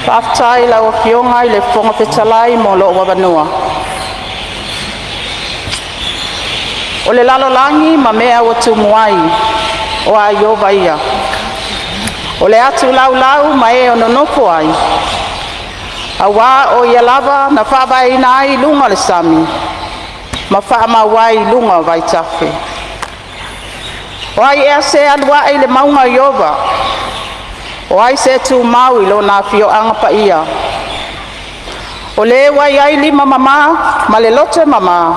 Faafetai i lau Afioga i le Fofoga Fetalai mo lou avanoa. O le lalolagi ma mea ua tumu ai, o a Ieova ia, o le atu laulau ma e o nonofo ai, aua o Ia lava na faavaeina ai luga o le sami ma faamau ai i luga o vaitafe. O ai ea se alu ae i le mauga o Ieova? O ai se tumau i lona afioaga paia? O le ua i ai lima mama ma le loto e mama,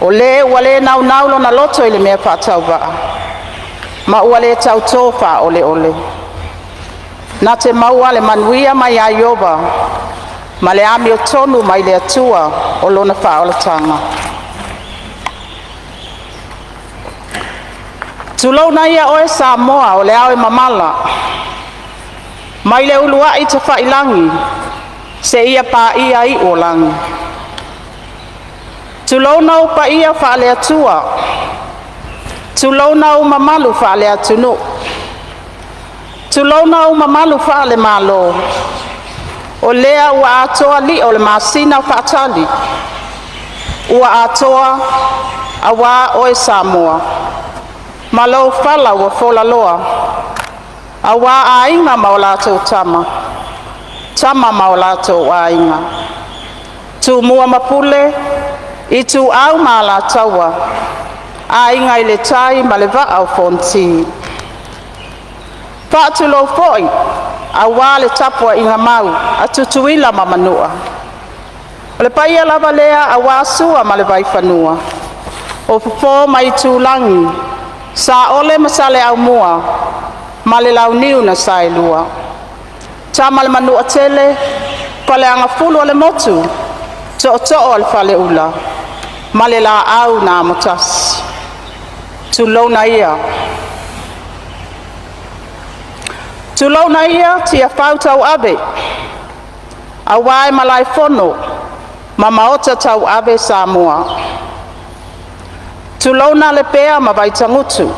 o le ua le naunau lona loto i le mea faatauvaa, ma ua le tautō faaoleole. Na te maua le manuia mai ia Ieova ma le amiotonu mai le Atua o lona faaolataga. Tulouna ia oe Samoa o le ao e mamala, mai le uluai tafailagi seia paia iu o lagi. Tulouna ou paia faaleatua, tulouna ou mamalu faaleatunuu, tulouna ou mamalu faalemalo, o lea ua atoa lio o le masina faatali, ua atoa aua oe Samoa ma lou fala ua folaloa aua Aiga ma latou Tama, Tama ma o latou Aiga, Tumua ma Pule, Ituau ma Alataua, Aiga i le Tai ma le Vaa o Fonoti. Faatulou foi aua le tapuaiga mau a Tutuila ma Manua, o le paia lava lea aua Sua ma le Vaifanua, o Fofo ma Aitulagi, Saole ma Saleaaumua ma le Launiu na Saelua, Tama a le Manuatele, Faleagafulu o le Motu, Tootoo o le Faleula ma le Laau na Amotasi. Tulouna ia. Tulouna ia Tiafau tauave, aua e malaefono ma maota tauave Samoa. Tulouna Lepea ma Vaitagutu,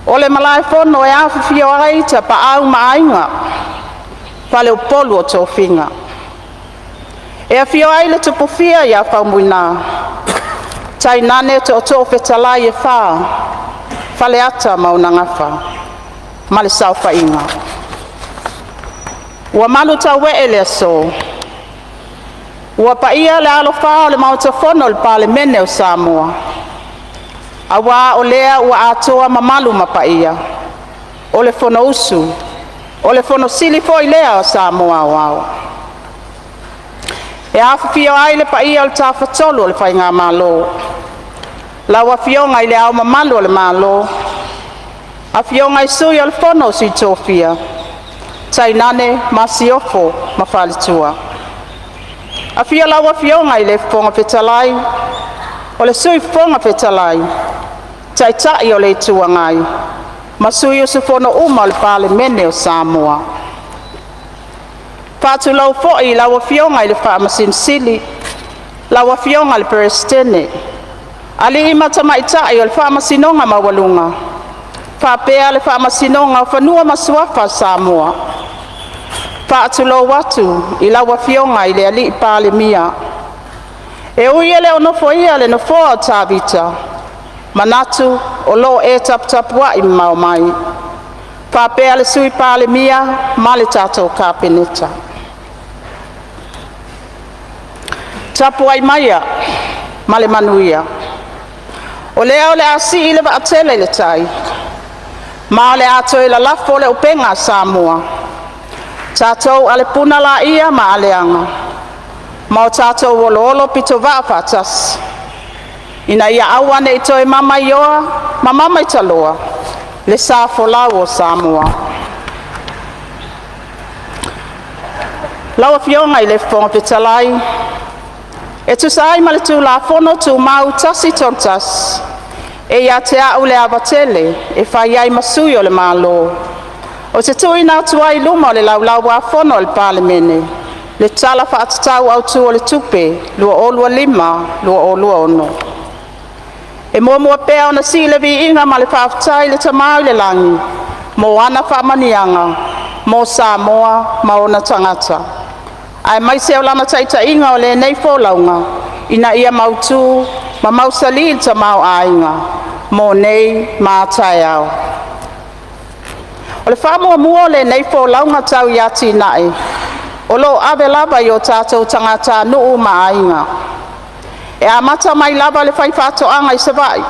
o le malaefono e afifio ai Tapaau ma Aiga, faleupolu o tofiga. E afio ai le Tupufia ia Faumuina, tainane tootoo fetalai e fa, Faleata ma ona gafa ma le saofaiga. Ua malu tauee le aso, ua paia le alafa o le Maota Fono o le Palemene o Samoa, aua o lea ua atoa mamalu ma paia o le Fonousu, o le Fono sili foi lea a Samoa Aoao. E afifio ai le paia o le Tafatolu o le Faigamalo, lau Afioga i Le Ao Mamalu o le Malo, Afioga i Sui o le Fono a Sui Tofia, tainane Masiofo ma Faletua. Afio lau Afioga i le Fofoga Fetalai, o le Sui Fofoga Fetalai, Taitai o le Itu Agai ma sui usufono uma o le Palemene o Samoa. E faatulou foi i lau Afioga i le Faamasino Sili, lau Afioga i le Peresetene, alii ma tamaitai o le Faamasinoga Maualuga faapea le Faamasinoga o Fanua ma Suafa o Samoa. E faatulou atu i lau Afioga i le Palemia. E ui e le o nofoia le nofoa o Tavita, manatu o lo o e taputapuai mamao mai, faapea le Sui Palemia ma le tatou Kapeneta. Tapuai maia ma le manuia, o lea o le a sii le vaatele i le tai, ma o le a toe lalafo le upega a Samoa. Tatou ale puna laia ma aleaga ma o tatou oloolo pitovaa faatasi, ina ia aua ne i toe mamaioa ma mamaitaloa le sa folau o Samoa. Lau Afioga i le Fofoga Fetalai, e tusa ai ma le Tulafono Tumau 131, e ia te a'u le ava tele e fai ai ma sui o le Malo, ou te tu'uina atu ai i luma o le Laulau-a-Fono a le Palemene le Tala Fa'atatau Autū o le Tupe 2025/2026. E muamua pea ona sii le viiga ma le faafetai i le Tama i le Lagi mo ana faamanuiaga mo Samoa ma ona tagata, aemaise o lana taitaiga o lenei folauga ina ia mautu ma mausali le tamaoaiga mo nei ma a taeao. O le faamuamua o lenei folauga tau i atinae, o lo o ave lava i o tatou tagatanuu ma aiga, e amata mai lava i le faifaatoaga i Savaii,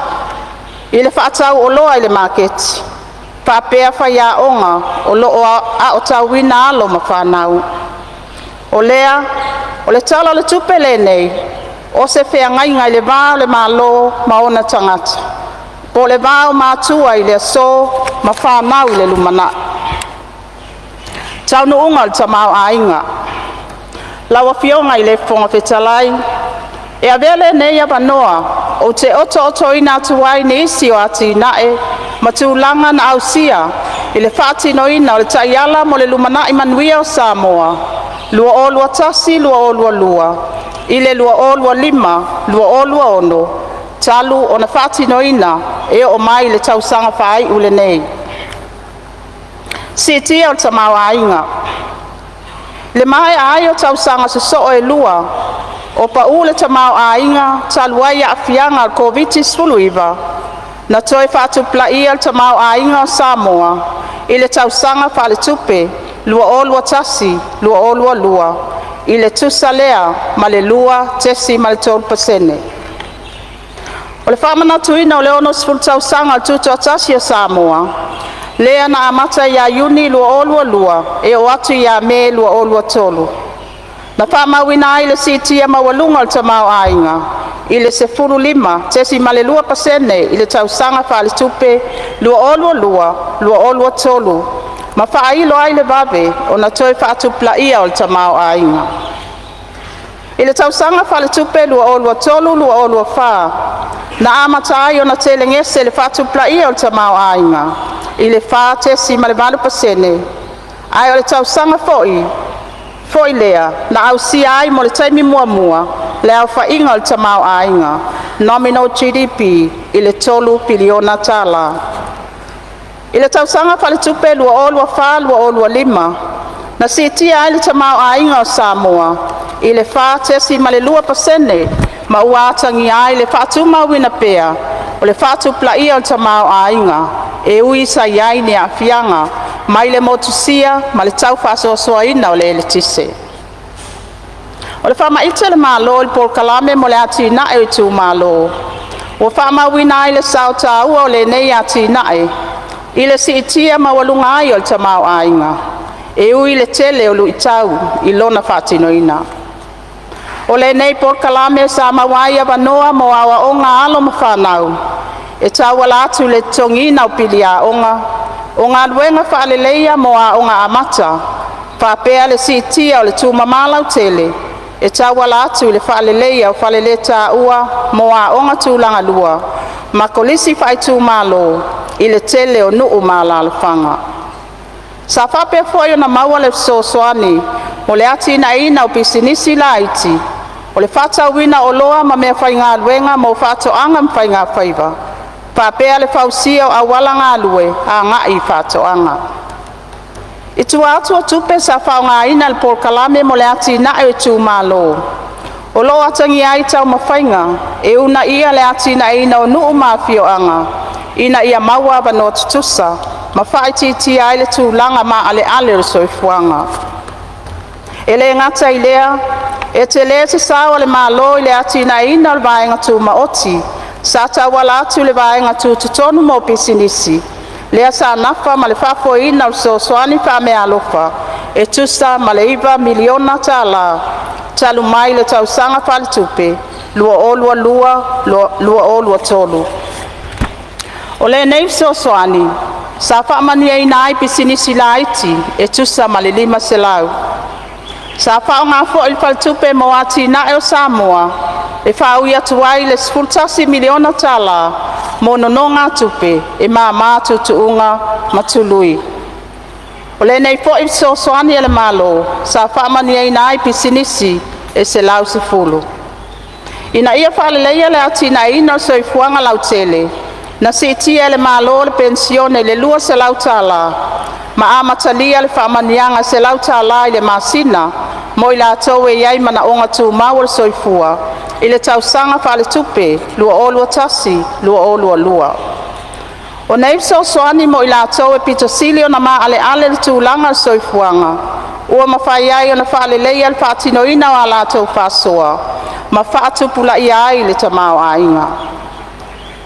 i le faatauoloa i le maketi, faapea faiaoga o lo o aotauina alo ma fanau. O lea, o le Tala o le Tupe lenei, o se feagaiga i le va o le Malo ma ona tagata, po o le va o matua i le aso ma fanau i le lumanai. Taunuuga o le Tamaoaiga. Lau Afioga i le Fofoga Fetalai, E avea lenei avanoa ou te oto'otoina atu ai nisi o atinae ma tulaga na ausia i le faatinoina o le Taiala mo le Lumanai Manuia o Samoa 2021-2022 i le 2025-2026, talu ona faatinoina e oo mai i le tausaga faai'u lenei. Siitia o le Tamaoaiga. I le maea ai o tausaga sosoo e lua o pa'u le tamaoaiga talu ai aafiaga o le Koviti-19, na toe faatupulaia le tamaoaiga o Samoa i le tausaga faaletupe 2021/2022 i le tusa lea ma le 2.3%. O le faamanatuina o le 60 tausaga o le Tutoatasi o Samoa, lea na amata ia Iuni 2022 e oo atu ia Me 2023, na faamauina ai le siitia maualuga o le tamaoaiga i le 15.2% i le tausaga faaletupe 2022/2023, ma faailo ai le vave ona toe faatupulaia o le tamaoaiga. I le tausaga faaletupe 2023/2024, na amata ai ona telegese le faatupulaia o le tamaoaiga i le 4.8%, ae o le tausaga foi lea na ausia ai mo le taimi muamua le aofaiga o le tamaoaiga (nominal GDP) i le 3 piliona tala. I le tausaga faaletupe 2024/2025, na siitia ai le tamaoaiga o Samoa i le 4.2% ma ua atagia ai le faatumauina pea o le faatupulaia o le tamaoaiga, e ui sa i ai ni aafiaga mai le motusia ma le tau faasoasoaina o le eletise. O le faamaite a le Malo i le Polokalame mo le Atinae o Itumalo, ua faamauina ai le sao taua o lenei atinae i le siitia maualuga ai o le tamaoaiga, e ui i le tele o luitau i lona faatinoina. O lenei polokalame sa maua ai avanoa mo aoaoga a alo ma fanau e tauala atu i le totogiina o pili aoga, o galuega faaleleia mo aoga amata, faapea le siitia o le tumama lautele e tauala atu i le faaleleia o faleletaua mo aoga tulagalua ma kolisi faaitumalo i le tele o nuu ma alalafaga. Sa faapea foi ona maua le fesoasoani mo le atinaeina o pisinisi laiti, o le faatauina o oloa ma meafaigaluega mo faatoaga ma faigafaiva, faapea le fausia o auala galue agai i faatoaga. I tua atu o tupe sa faaaogaina i le Polokalame mo le Atinae o Itumalo, o lo o atagia ai taumafaiga e uunaia le atinaeina o nuu ma afioaga ina ia maua avanoa tutusa ma faaitiitia ai le tulaga maaleale o le soifuaga. E le gata i lea, e telē se sao a le Malo i le atinaeina o le vaega tumaoti sa tauala atu i le Vaega Tutotonu mo Pisinisi, lea sa nafa ma le faafoeina o fesoasoani faameaalofa e tusa ma le $9 miliona tala talu mai le tausaga faaletupe 2022/2023. O lenei fesoasoani sa faamanuiaina ai pisinisi laiti e tusa ma le 500. Sa faaaoga foi le Faletupe mo Atinae o Samoa e faaui atu ai le $11 miliona tala mo nonogatupe e mama tuutuuga ma tului. O lenei foi fesoasoani a le Malo sa faamanuiaina ai pisinisi e 110. Ina ia faaleleia le atinaeina o le soifuaga lautele, Na si'itia e le Malo le penisione i le $200 tala, ma amatalia le faamanuiaga e $100 tala i le masina mo i latou e i ai manaoga tumau o le soifua, i le tausaga faaletupe 2021/2022. O nei fesoasoani mo i latou e pito sili ona maaleale le tulaga o le soifuaga, ua mafai ai ona faaleleia le faatinoina o a latou faasoa ma faatupulaia ai le tamaoaiga.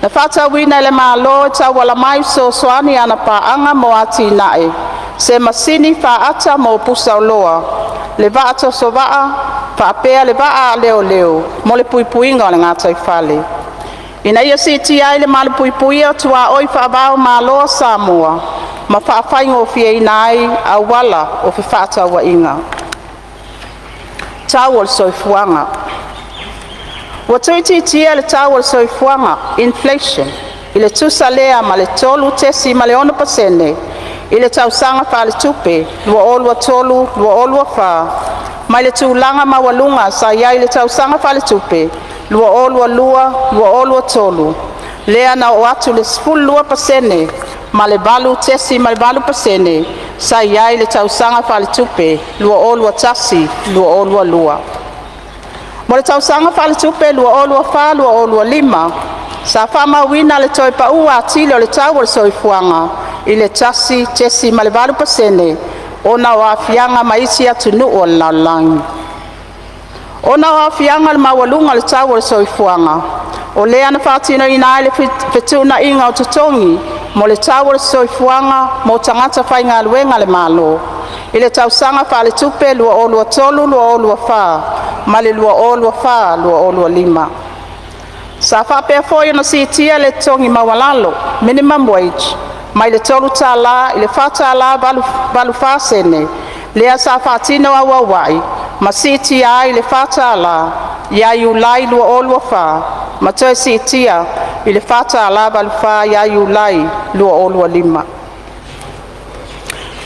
Na fa'atauina e le Malo e tauala mai i fesoasoani a ana Paaga mo Atina'e se masini faata mo pusaoloa, le vaa tosovaa, faapea le vaa a leoleo mo le puipuiga o le gataifale. Ina ia siitia ai le malupuipuia o tuaoi faava-o-Malo a Samoa ma faafaigofieina ai auala o fefaatauaiga. Tau o le Soifuaga Ua tuuitiitia le tau o le soifuaga (inflation) i le tusa lea ma le 3.6% i le tausaga faaletupe 2023/2024, mai le tulaga maualuga sa i ai i le tausaga faaletupe 2022/2023, lea na oo atu i le 12% ma le 8.8% sa i ai i le tausaga faaletupe 2021/2022. Mo le tausaga faaletupe 2024/2025, sa faamauina le toe pa'u atili o le tau o le soifuaga i le 1.8% ona o aafiaga mai isi atunuu o le lalolagi. Ona o aafiaga o le maualuga o le tau o le soifuaga, o lea na faatinoina ai le fetuunaiga o totogi mo le tau o le soifuaga mo tagata faigaluega a le Malo i le tausaga faaletupe 2023/2024 ma le 2024/2025. Sa faapea foi ona siitia le totogi maualalo (minimum wage) mai le $3.00 i le $4.84, lea sa faatino auauai ma siitia ai i le $4.00 ia Iulai 2024 ma toe siitia i le $4.84 ia Iulai 2025.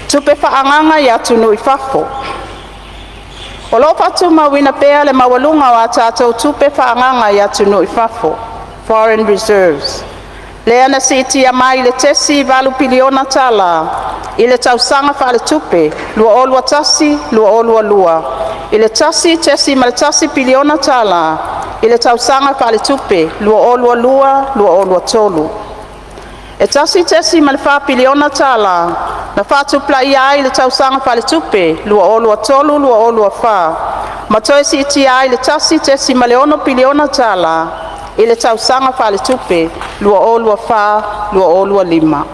Tupe Faaagaaga i Atunuu i Fafo. O lo'o fa'atumauina pea le maualuga o a tatou tupe faaagaaga i atunuu i fafo (foreign reserves), lea na siitia mai le $.8 piliona tala i le tausaga faaletupe 2021/2022 i le $1.1 piliona tala i le tausaga faaletupe 2022/2023. E $1.4 piliona tala na faatupulaia ai i le tausaga faaletupe 2023/2024 ma toe siitia ai i le $1.6 piliona tala i le tausaga faaletupe 2024/2025.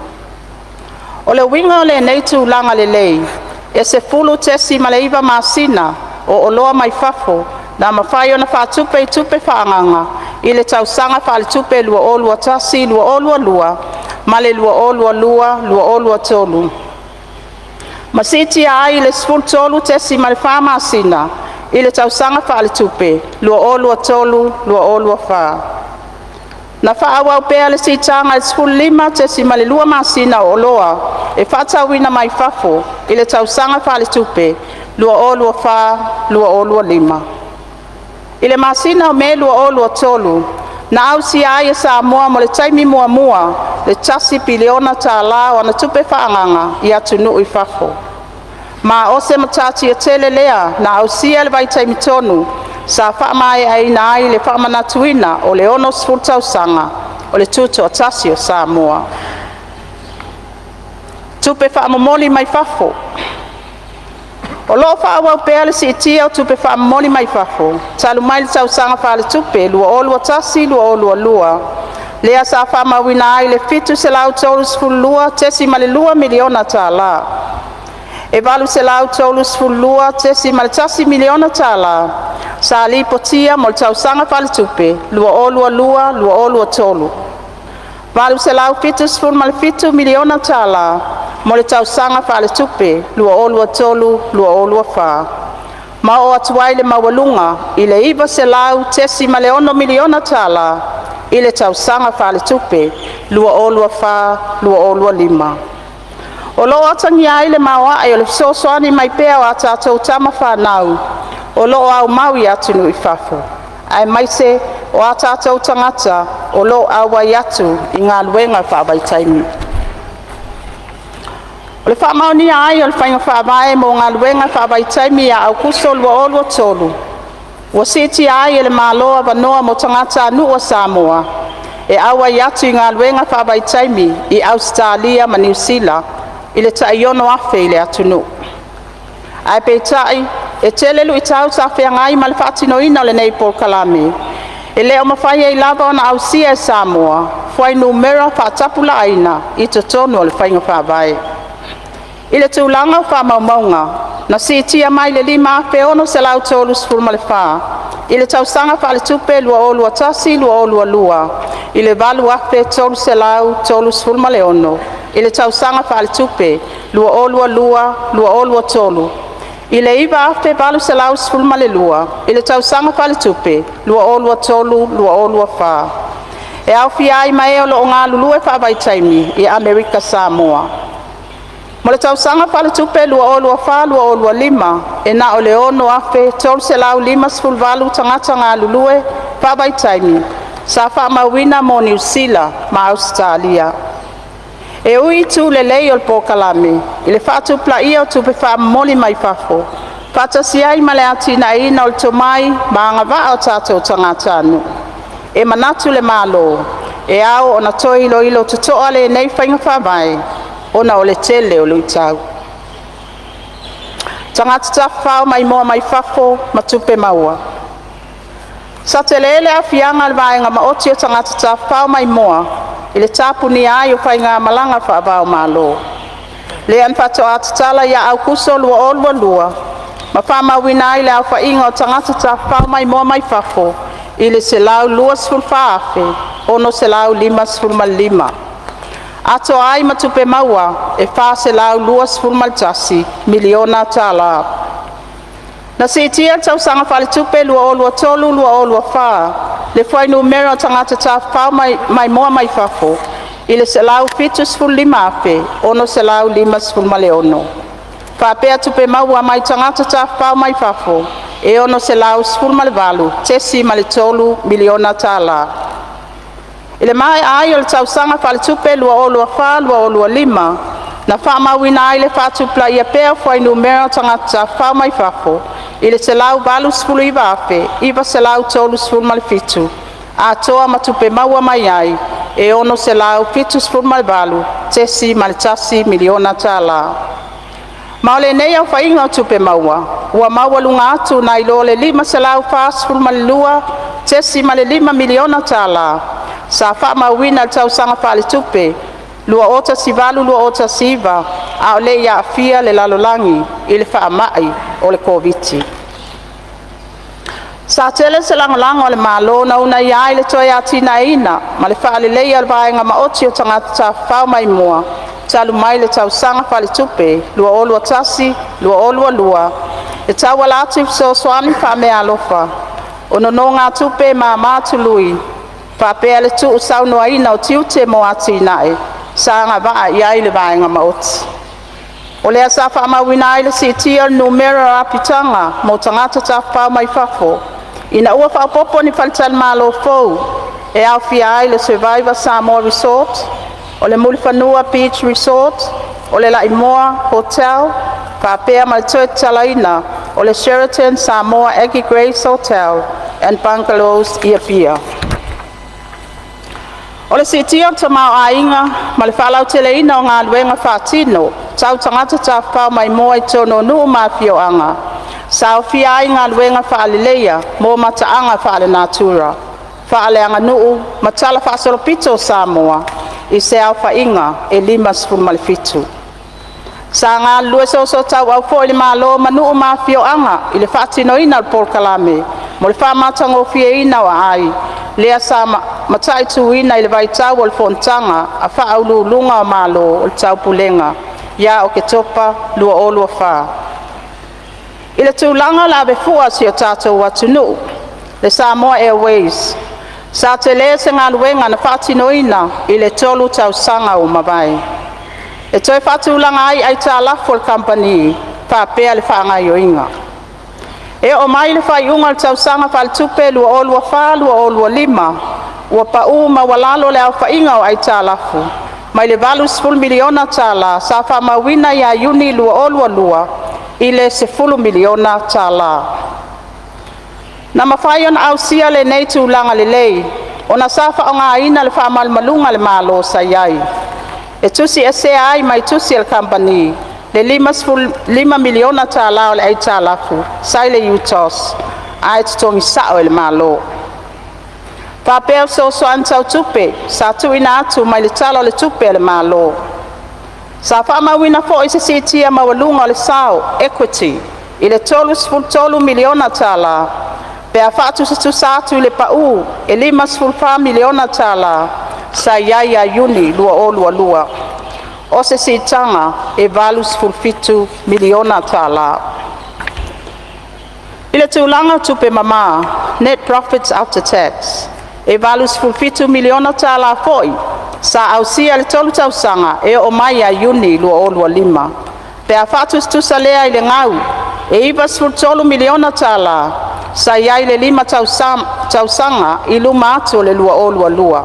O le uiga o lenei tulaga lelei, e 10.9 masina o oloa mai fafo na mafai ona faatupe i tupe faaagaaga i le tausaga faaletupe 2021/2022 ma le 2022/2023, ma siitia ai i le 13.4 masina i le tausaga faaletupe 2023/2024. Na faaauau pea le siitaga i le 15.2 masina o oloa e faatauina mai fafo i le tausaga faaletupe 2024/2025. I le masina o Me 2023, na ausia ai e Samoa mo le taimi muamua le $1 piliona tala o ana tupe faaagaaga i atunuu i fafo, ma o se matatia tele lea na ausia i le vaitaimi tonu sa faamaeaina ai le faamanatuina o le 60 tausaga o le Tutoatasi o Samoa. Tupe Faamomoli mai Fafo. O lo'o faaauau pea le siitia o tupe faamomoli mai fafo, talu mai le tausaga faaletupe 2021/2022, lea sa faamauina ai le $732.2 miliona tala. E $832.1 miliona tala sa lipotia mo le tausaga faaletupe 2022/2023, $877 miliona tala mo le tausaga faaletupe 2023/2024, ma oo atu ai le maualuga i le $900.6 miliona tala i le tausaga faaletupe 2024/2025. O lo'o atagia ai le maoae o le fesoasoani mai pea o a tatou tama fanau o lo'o aumau i atunuu i fafo, aemaise o a tatou tagata o lo'o auai atu i galuega faavaitaimi. O le faamaonia ai o le Faiga Faavae mo Galuega Faavaitaimi ia Aokuso 2023, ua siitia ai e le Malo avanoa mo tagatānuu o Samoa e auai atu i galuega faavaitaimi i Ausetalia ma Niu Sila i le tai 6,000 i le atunuu. Ae peitai, e tele lu'itau sa feagai ma le faatinoina o lenei polokalame, e le o mafai ai lava ona ausia e Samoa fuainumera faatapulaaina i totonu o le Faiga Faavae. I le tulaga o faamaumauga, na siitia mai le 5,634 i le tausaga faaletupe 2021/2022 i le 8,336 i le tausaga faaletupe 2022/2023, i le 9,812 i le tausaga faaletupe 2023/2024, e aofia ai ma e o lo'o galulue faavaitaimi i Amerika Samoa. Mo le tausaga faaletupe 2024/2025, e na o le 6,358 tagata galulue faavaitaimi sa faamauina mo Niu Sila ma Ausetalia. E ui i itu lelei o le polokalame i le faatupulaia o tupe faamomoli mai fafo, faatasi ai ma le atinaeina o le tomai ma agavaa o tatou tagatanuu, e manatu le Malo e ao ona toe iloilo totoa lenei faiga faavae ona o le tele o luitau. Tagata Tafafao Maimoa mai Fafo ma Tupe Maua: Sa telē le aafiaga o le vaega maoti o tagata tafafao maimoa i le tapunia ai o faigamalaga faava-o-Malo, lea na faatoa tatala ia Aokuso 2022, ma faamauina ai le aofaiga o tagata tafafao maimoa mai fafo i le 124,655, atoa ai ma tupe maua e $421 miliona tala. Na siitia i le tausaga faaletupe 2023/2024 le fuainumera o tagata tafafao maimoa mai fafo i le 175,656, faapea tupe maua mai tagata tafafao mai fafo e $618.3 miliona tala. I le maea ai o le tausaga faaletupe 2024/2025, na faamauina ai le faatupulaia pea o fuainumera o tagata tafafao mai fafo i le 189,937, atoa ma tupe maua mai ai e $678.1 miliona tala. Ma o lenei aofaiga o tupe maua ua maualuga atu nai lo le $542.5 miliona tala sa faamauina i le tausaga faaletupe 2018/2019, a o le i aafia le lalolagi i le faamai o le Koviti. Sa tele se lagolago a le Malo na uunaia ai le toe atinaeina ma le faaleleia o le Vaega Maoti o Tagata Tafafao Maimoa talu mai le tausaga faaletupe 2021/2022 e tauala atu i fesoasoani faameaalofa, o nonogatupe e mama tului, faapea le tuusaunoaina o tiute mo atinae sa agavaa i ai le Vaega Maoti. O lea sa faamauina ai le siitia o le numera o apitaga mo tagata tafafao mai fafo, ina ua faaopoopo ni faletalimalo fou e aofia ai le Survivor Samoa Resort, o le Mulifanua Beach Resort, o le Laimoa Hotel faapea ma le toe tatalaina o le Sheraton Samoa Aggie Grace Hotel and Bungalows i Apia. O le siitia o le tamaoaiga ma le faalauteleina o galuega faatino tau tagata tafafao maimoa i totonu o nuu ma afioaga, sa aofia ai galuega faaleleia mo mataaga faalenatura, faaleaganuu ma talafaasolopito o Samoa i se aofaiga e 57. Sa galulue soosootauau foi le Malo ma nuu ma afioaga i le faatinoina o le polokalame mo le faamatagofieina o aai, lea sa mataituina i le vaitau o le fonotaga a Faauluuluga o Malo o le Taupulega ia Oketopa 2024. I le tulaga o le ave fua a si o tatou atunuu, le Samoa Airways, sa telē se galuega na faatinoina i le 3 tausaga ua mavae, e toe faatulaga ai aitalafu a le Kamupani faapea le faagaoioiga. E oo mai i le faaiuga o le tausaga faaletupe 2024/2025, Ua pa'u maualalo le aofaiga o aitalafu mai le $80 miliona tala sa faamauina ia Iuni 2022 i le $10 miliona tala. Na mafai ona ausia lenei tulaga lelei ona sa fa'aaogaina le faamalumaluga a le Malo sa i ai, e tusiesea ai mai tusi a le Kamupani le $5 miliona tala o le aitalafu sa i le UTOS ae totogi sa'o e le Malo, faapea fesoasoani tau tupe sa tuuina atu mai le Tala o le Tupe a le Malo. Sa faamauina foi se siitia maualuga o le sao (equity) i le $33 miliona tala, pe a faatusatusa atu i le pa'u e $54 miliona tala sa i ai ia Iuni 2022, o se siitaga e $87 miliona tala. I le tulaga o tupe mama (Net Profits After Tax), e $87 miliona tala foi sa ausia i le tolu tausaga e oo mai ia Iuni 2025, pe a faatusatusa lea i le gau e $93 miliona tala sa i ai i le lima tausaga i luma atu o le 2022.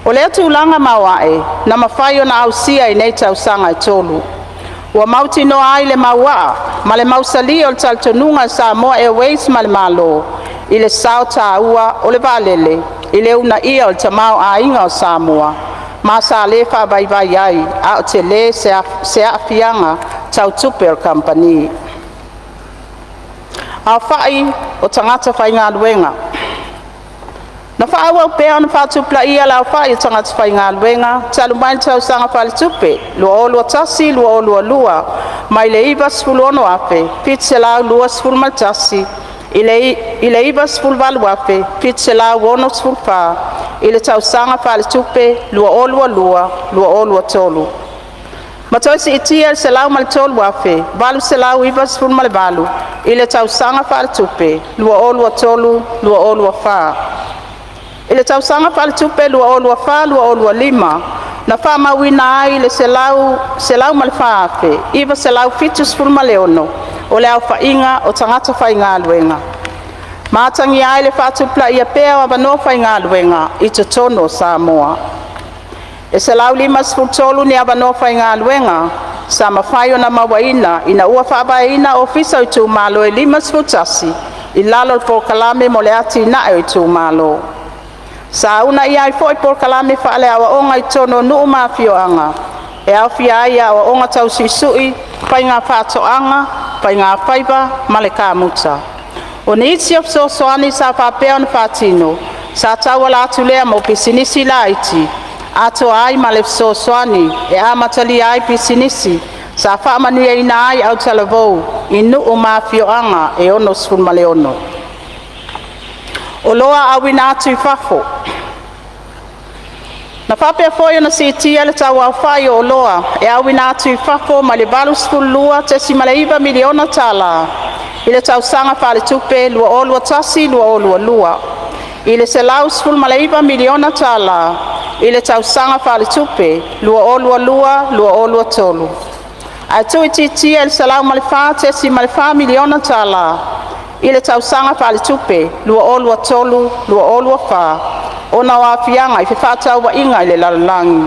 O lea tulaga maoae na mafai ona ausia i nei tausaga e tolu, ua mautinoa ai le mauaa ma le mausali o le talitonuga a le Samoa Airways ma le Malo i le sao taua o le vaalele i le uunaia o le tamaoaiga o Samoa, ma sa le faavaivai ai a o tele se aafiaga tau tupe o le Kamupani. Aofa'i o Tagata Faigaluega. Na faaauau pea ona faatupulaia le aofai o tagata faigaluega talu mai le tausaga faaletupe 2021/2022 mai le 96,721 i le 98,764 i le tausaga faaletupe 2022/2023, ma toe siitia i le 103,898 i le tausaga faaletupe 2023/2024. I le tausaga faaletupe 2024/2025 na faamauina ai le 104,976 o le aofaiga o tagata faigaluega, ma atagia ai le faatupulaia pea o avanoa faigaluega i totonu o Samoa. E 153 ni avanoa faigaluega sa mafai ona mauaina ina ua faavaeina Ofisa o Itumalo e 51 i lalo o le Polokalame mo le Atinae o Itumalo. Sa uunaia ai foi polokalame faale-aoaoga i totonu o nuu ma afioaga, e aofia ai aoaoga tau suisui, faiga faatoaga, faigafaiva ma le kamuta. O nisi o fesoasoani sa faapea ona faatino, sa tauala atu lea mo pisinisi laiti, atoa ai ma le fesoasoani e amatalia ai pisinisi sa faamanuiaina ai autalavou i nuu ma afioaga e 66. Oloa Auina atu i Fafo. Na faapea foi ona siitia le tauaofai o oloa e auina atu i fafo mai le $82.9 miliona tala i le tausaga faaletupe 2021/2022 i le $119 miliona tala i le tausaga faaletupe 2022/2023, ae tuuitiitia i le $104.4 miliona tala i le tausaga faaletupe 2023/2024 ona o aafiaga i fefaatauaiga i le lalolagi.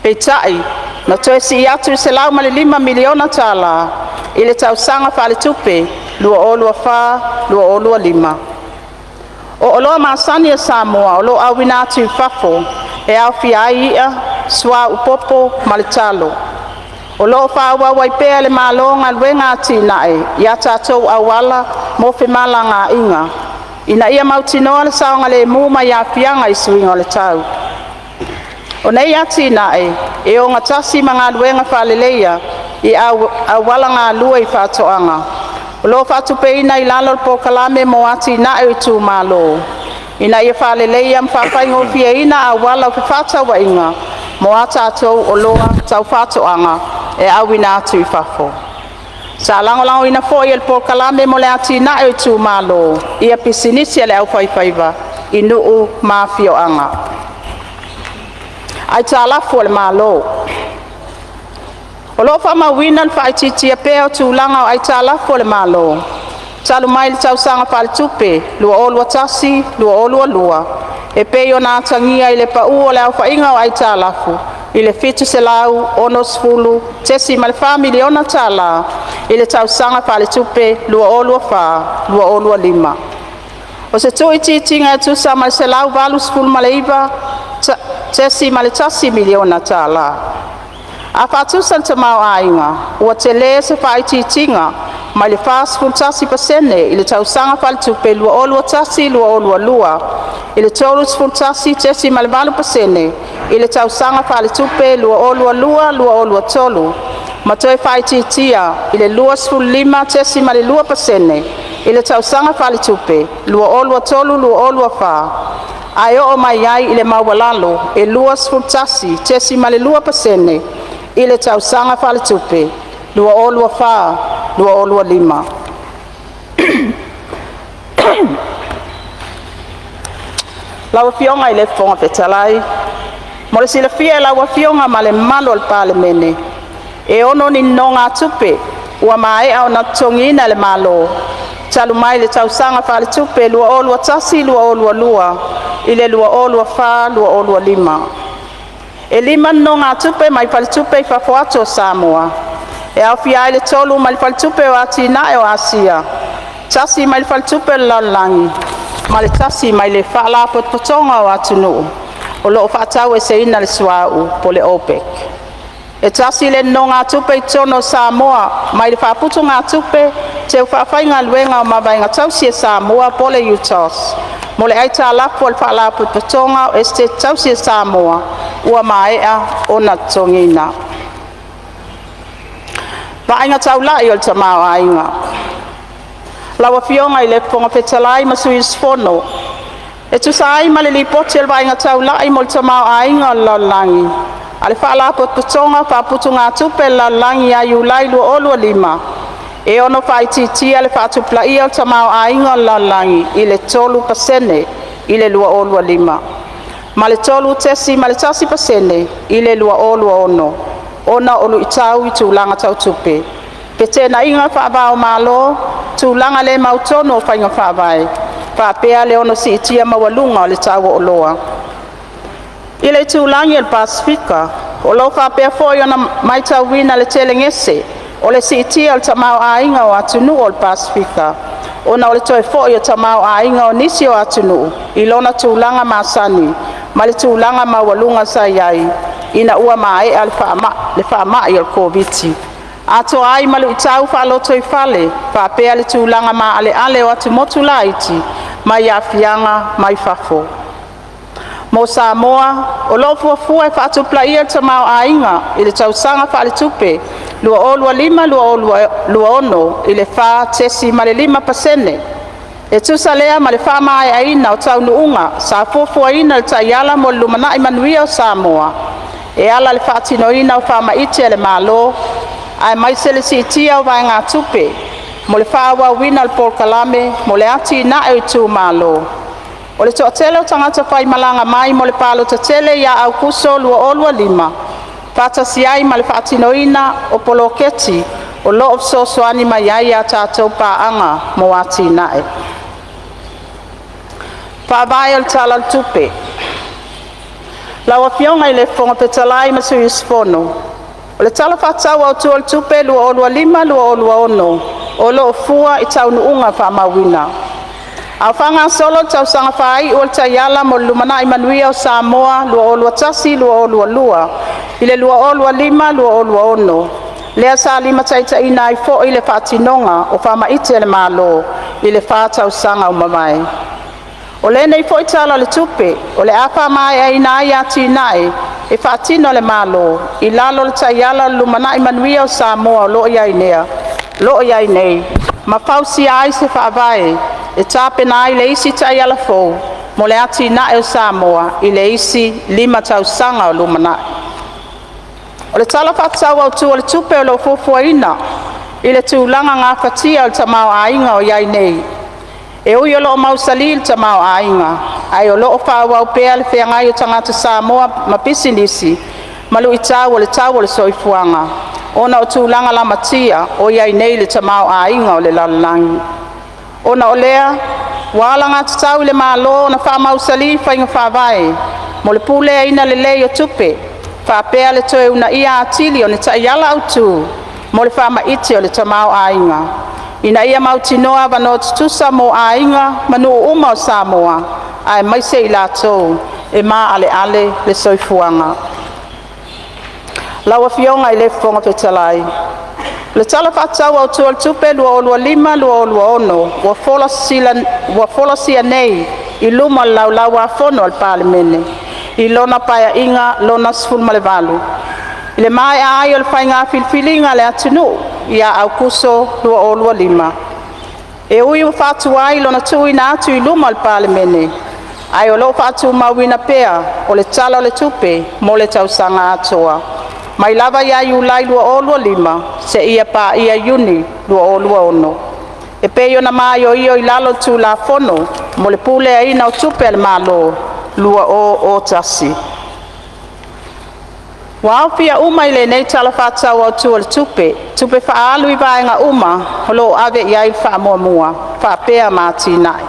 Peitai, na toe sii atu i le $105 miliona tala i le tausaga faaletupe 2024/2025. O oloa masani a Samoa o lo'o auina atu i fafo e aofia ai i'a, suauu popo ma le talo. O lo'o fa'aauau ai pea e le Malo galuega atina'e i a tatou auala mo femalagaa'iga, ina ia mautinoa le saogalemu mai aafiaga i suiga o le tau. O nei atina'e e o gatasi ma galuega faaleleia i auala galue i fa'atoaga, o lo'o faatupeina i lalo o le Polokalame mo Atina'e o Itumalo, ina ia faaleleia ma faafaigofieina auala o fefaatauaiga mo a tatou oloa tau faatoaga e auina atu i fafo. Sa lagolagoina foi e le Polokalame mo le Atinae o Itumalo ia pisinisi a le aufaifaiva i nuu ma afioaga. Aitalafu a le Malo. O lo'o fa'amauina le faaitiitia pea o tulaga o aitalafu a le Malo talu mai le tausaga faaletupe 2021/2022. e pei ona atagia i le pa'u o le aofaiga o aitalafu i le $760.4 miliona tala i le tausaga faaletupe 2024/2025. O se tuuitiitiga e tusa ma le $189.1 miliona tala. A faatusa le tamaoaiga, ua telē se faaitiitiga mai le 41% i le tausaga faaletupe 2021/2022 i le 31.8% i le tausaga faaletupe 2022/2023, ma toe faaitiitia i le 25.2% i le tausaga faaletupe 2023/2024, ae oo mai ai i le maualalo e 21.2% i le tausaga faaletupe 2024/2025. Lau Afioga i le Fofoga Fetalai, Mo le silafia e lau Afioga ma le mamalu o le Palemene, e 6 ni nonogatupe ua maea ona totogiina e le Malo talu mai le tausaga faaletupe 2021/2022 i le 2024/2025. E 5 nonogatupe mai Faletupe i fafo atu o Samoa, e aofia ai le 3 mai le Faletupe o Atina'e o Asia, tasi mai le Faletupe o le Lalolagi ma le tasi mai le Faalapotopotoga o Atunuu o lo'o Faataueseina le Suauu (OPEC). E tasi le nonogatupe i totonu o Samoa mai le Faaputugatupe Teu Faafaigaluega o Mavaega Tausi a Samoa po o le UTOS, mo le aitalafu a le Faalapotopotoga o Esetete Tausi a Samoa ua maea ona totogiina. Vaaiga Taulai o le Tamaoaiga. Lau Afioga i le Fofoga Fetalai ma sui usufono, E tusa ai ma le Lipoti o le Vaaiga Taulai mo le Tamaoaiga o le Lalolagi a le Faalapotopotoga o Faaputugatupe a le Lalolagi ia Iulai 2025, e ono faaitiitia le faatupulaia o le tamaoaiga o le lalolagi i le 3% i le 2025, ma le 3.1% i le 2026, ona o lu'itau i tulaga tau tupe, feteenaiga faava-o-Malo, tulaga le mautonu o faiga faavae, faapea le ono siitia maualuga o le tau o oloa. I le itulagi o le Pasefika, o lo'o faapea foi ona matauina le telegese o le siitia o le tamaoaiga o atunuu o le Pasefika, ona o le toe fo'i o le tamaoaiga o nisi o atunuu i lona tulaga masani mai le tulaga maualuga sa i ai ina ua maea le faamai o le Koviti, atoa ai ma lu'itau faalotoifale faapea le tulaga maaleale o atumotu laiti mai aafiaga mai fafo. Mo Samoa, o lo'o fuafua e faatupulaia le tamaoaiga i le tausaga faaletupe 2025/2026 i le 4.5%, e tusa lea ma le faamaeaina o taunuuga sa fuafuaina i le Taiala mo le Lumanai Manuia o Samoa, e ala i le faatinoina o faamaite a le Malo, aemaise le siitia o vaegatupe mo le faaauauina o le polokalame mo le Atinae o Itumalo. O le toatele o tagata faimalaga mai mo le palota tele ia Aokuso 2025, faatasi ai ma le faatinoina o poloketi o lo'o fesoasoani mai ai a tatou paaga mo atinae. Faavae o le Tala o le Tupe. Lau Afioga i le Fofoga Fetalai ma sui usufono, O le Tala Faatatau Autu o le Tupe 2025/2026 o lo o fua i taunuuga faamauina. A o faagasolo le tausaga faai'u o le Taiala mo le Lumanai Manuia o Samoa 2021/2022 i le 2025/2026, lea sa limataitaiina ai foi le faatinoga o faamaite a le Malo i le fa tausaga ua mavae. O lenei foi Tala o le Tupe o le a faamaeaina ai atinae e faatino e le Malo i lalo o le Taiala o le Lumanai Manuia o Samoa o lo o i ai nei, ma fausia ai se faavae e tapena ai le isi Taiala fou mo le Atinae o Samoa i le isi 5 tausaga o lumanai. O le Tala Faatatau Autu o le Tupe o lo o fuafuaina i le tulaga gafatia o le tamaoaiga o i ai nei. E ui o lo'o mausali le tamaoaiga, ae o lo'o faaauau pea le feagai o tagata Samoa ma pisinisi ma lu'itau o le tau o le soifuaga, ona o tulaga lamatia o i ai nei le tamaoaiga o le lalolagi. Ona o lea, Ua alagatatau i le Malo ona faamausali faiga faavae mo le puleaina lelei o tupe, faapea le toe uunaia atili o ni taiala autu mo le faamaite o le tamaoaiga, ina ia mautinoa avanoa tutusa mo aiga ma nuu uma o Samoa, aemaise i latou e maaleale le soifuaga. Lau Afioga i le Fofoga Fetalai, O le Tala Faatatau Autu o le Tupe 2025/2026 ua folasia nei i luma o le Laulau-a-Fono a le Palemene i lona Paeaiga Lona XVIII, i le maea ai o le faiga filifiliga a le atunuu ia Aokuso 2025. E ui ua faatuai lona tuuina atu i luma o le Palemene, ae o lo'o faatumauina pea o le Tala o le Tupe mo le tausaga atoa, mai lava ia Iulai 2025 seia paia Iuni 2026, e pei ona maioio i lalo o le Tulafono mo le Puleaina o Tupe a le Malo 2001. Ua aofia uma i lenei Tala Faatatau Autu o le Tupe, tupe faaalu i vaega uma o lo o ave i ai le faamuamua faapea ma atinae.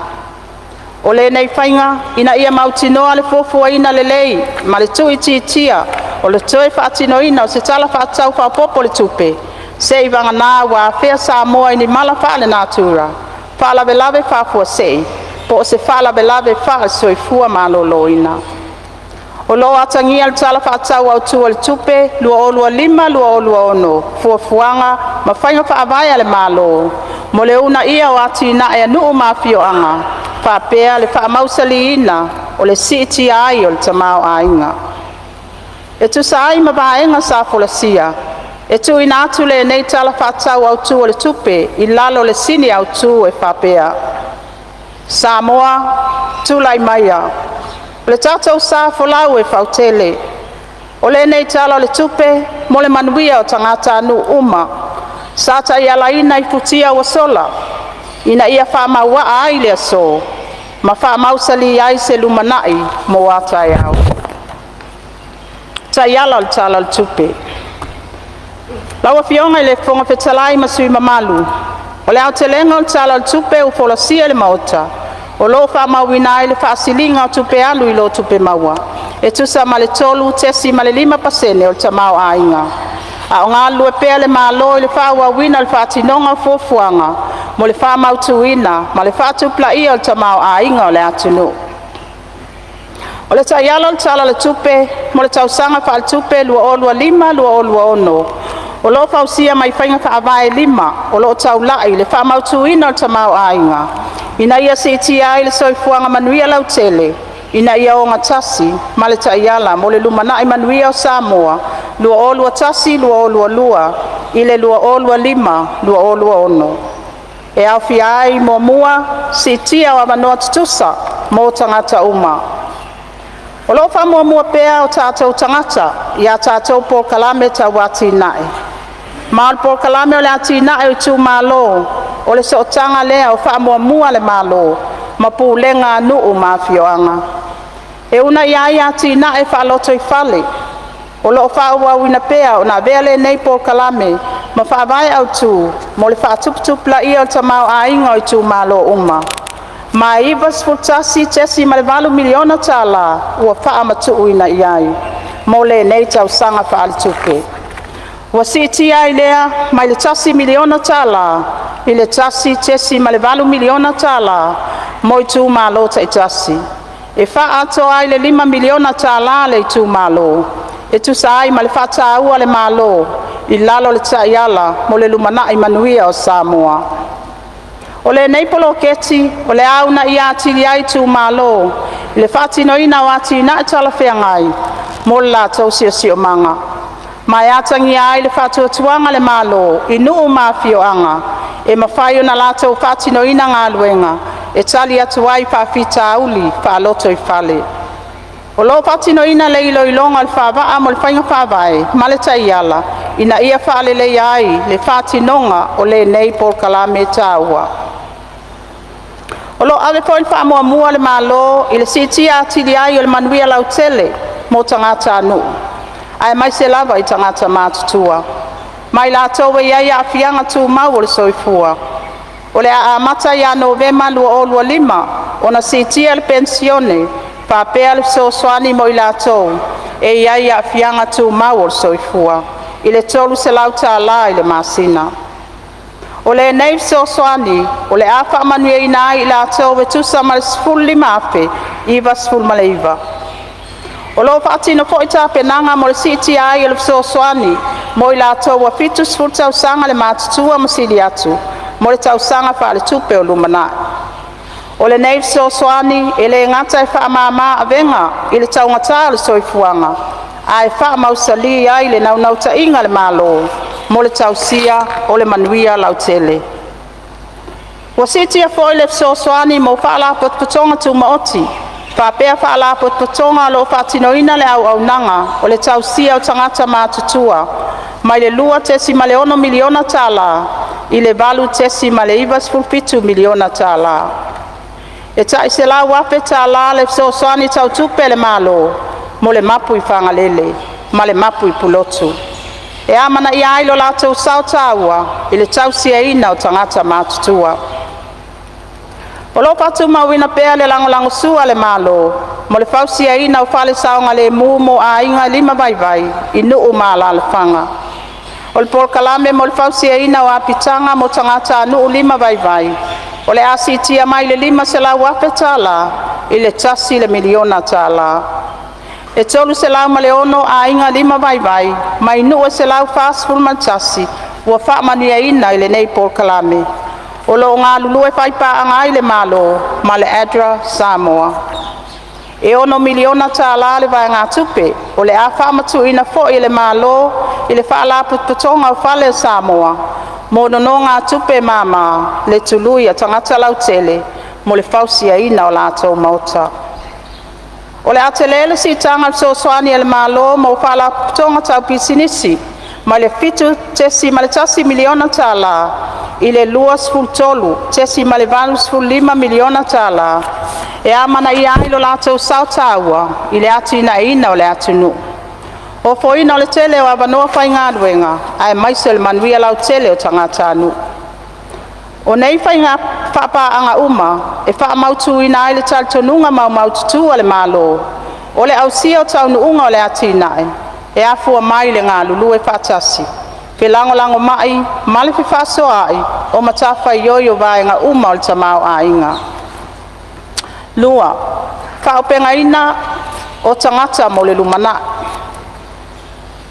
O lenei faiga ina ia mautinoa le fuafuaina lelei ma le tuuitiitia o le toe faatinoina o se Tala Faatatau Faaopoopo o le Tupe, se'i vagana ua afea Samoa i ni mala faalenatura, faalavelave faafuasei, po o se faalavelave faale-soifua maloloina. O lo o atagia i le Tala Faatatau Autu o le Tupe 2025/2026 fuafuaga ma faiga faavae a le Malo mo le uunaia o atinae a nuu ma afioaga faapea le faamausaliina o le siitia ai o le tamaoaiga. E tusa ai ma vaega sa folasia, e tuuina atu lenei Tala Faatatau Autu o le Tupe i lalo o le Sini Autu e faapea: “Samoa, Tulai Maia, O le Tatou Sa Folau e fautele”. O lenei Tala o le Tupe mo le manuia o tagatanuu uma, sa taialaina i futia ua sola, ina ia faamauaa ai le aso ma faamausali ai se lumanai mo a taeao. Taiala o le Tala o le Tupe: Lau Afioga i le Fofoga Fetalai ma sui usufono mamalu, O le aotelega o le Tala o le Tupe ua folasia i le Maota, o lo o faamauina ai le faasiliga o tupe alu i lo tupe maua e tusa ma le 3.5% o le tamaoaiga, a o galulue pea le Malo i le faaauauina o le faatinoga o fuafuaga mo le faamautuina ma le faatupulaia o le tamaoaiga o le atunuu. O le Taiala o le Tala o le Tupe mo le Tausaga Faaletupe 2025/2026 o lo o fausia mai faiga faavae e 5 o lo o taula'i i le faamautuina o le tamaoaiga, ina ia siitia ai le soifuaga manuia lautele ina ia ogatasi ma le Taiala mo le Lumanai Manuia o Samoa 2021-2022 i le 2025-2026, e aofia ai: 1. Siitia o avanoa tutusa mo tagata uma. O lo o faamuamua pea o tatou tagata i a tatou polokalame tau atinae, ma o le Polokalame o le Atinae o Itumalo o le sootaga lea o faamuamua a le Malo ma pulega a nuu ma afioaga, e uunaia ai atinae faalotoifale. O lo o faaauauina pea ona avea lenei polokalame ma faavae autu mo le faatuputupulaia o le tamaoaiga o itumalo uma, ma e $91.8 miliona tala ua faamatuuina i ai mo lenei tausaga faaletupe, ua siitia ai lea mai le $1 miliona tala i le $1.8 miliona tala mo itumalo taitasi, e faaatoa ai le $5 miliona tala a le itumalo, e tusa ai ma le faataua a le Malo i lalo o le Taiala mo le Lumanai Manuia o Samoa. O lenei poloketi o le a uunaia atili ai itumalo i le faatinoina o atinae talafeagai mo le latou siosiomaga, ma e atagia ai le faatuatuaga a le Malo i nuu ma afioaga e mafai ona latou faatinoina galuega e tali atu ai i faafitauli faalotoifale. O lo o faatinoina le iloiloga o le faavaa mo le Faiga Faavae ma le Taiala ina ia faaleleia ai le faatinoga o lenei polokalame taua. O lo o ave foi le faamuamua a le Malo i le siitia atili ai o le manuia lautele mo tagatanuu, aemaise lava i tagata matutua ma i latou e i ai aafiaga tumau o le soifua. O le a amata ia Novema ona si'itia le Penisione faapea le fesoasoani mo i latou e i ai Aafiaga Tumau o le Soifua i le $300 tala i le masina. O lenei fesoasoani o le a faamanuiaina ai i latou e tusa ma le 15,099. O lo'o fa'atino foi tapenaga mo le si'itia ai o le fesoasoani mo i latou ua 70 tausaga le matutua ma sili atu, mo le tausaga fa'aletupe o lumana'i. O lenei fesoasoani e lē gata e fa'amāmā avega i le taugata o le soifuaga, ae fa'amausalī ai le naunautaiga a le Malo mo le tausia o le manuia lautele. Ua si'itia foi le fesoasoani mo fa'alapotopotoga tumaoti faapea fa'alapotopotoga o lo'o fa'atinoina le auaunaga o le tausia o tagata matutua, mai le $2.6 miliona tala i le $8.97 miliona tala. E ta'i $100,000 tala le fesoasoani tau tupe a le Malo mo le mapu i Fagalele ma le mapu i Pulotu, e amanaia ai lo latou sao taua i le tausiaina o tagata matutua. O lo'o fa'atumauina pea le lagolagosua a le Malo mo le fausiaina o fale saogalēmū mo aiga limavaivai i nuu ma alalafaga. O le polokalame mo le fausiaina o apitaga mo tagatānuu limavaivai o le a si'itia mai le $500,000 tala i le $1 miliona tala. E 306 aiga limavaivai mai nuu e 141 ua fa'amanuiaina i lenei polokalame, o lo'o galulue faipaaga ai le Malo ma le ADRA Samoa. E $6 miliona tala le vaegatupe o le a fa'amatu'uina foi e le Malo i le Fa'alapotopotoga o Fale a Samoa mo nonōgātupe e māmā le tului a tagata lautele mo le fausiaina o latou maota. O le a telē le si'itaga o le fesoasoani a le Malo mo fa'alapotopotoga tau pisinisi, mai le $7.1 miliona tala i le $23.85 miliona tala, e amanaia ai lo latou sao taua i le atinaeina o le atunuu, ofoina o le tele o avanoa faigaluega, aemaise o le manuia lautele o tagatanuu. O nei faiga faipaaga uma e faamautuina ai le talitonuga maumaututu o le Malo, o le ausia o taunuuga o le atinae, e afua mai i le galulue faatasi, felagolagomai ma le fefaasoaai o matafaioi o vaega uma o le tamaoaiga. 2. Fa'auupegaina o Tagata mo le Lumanai.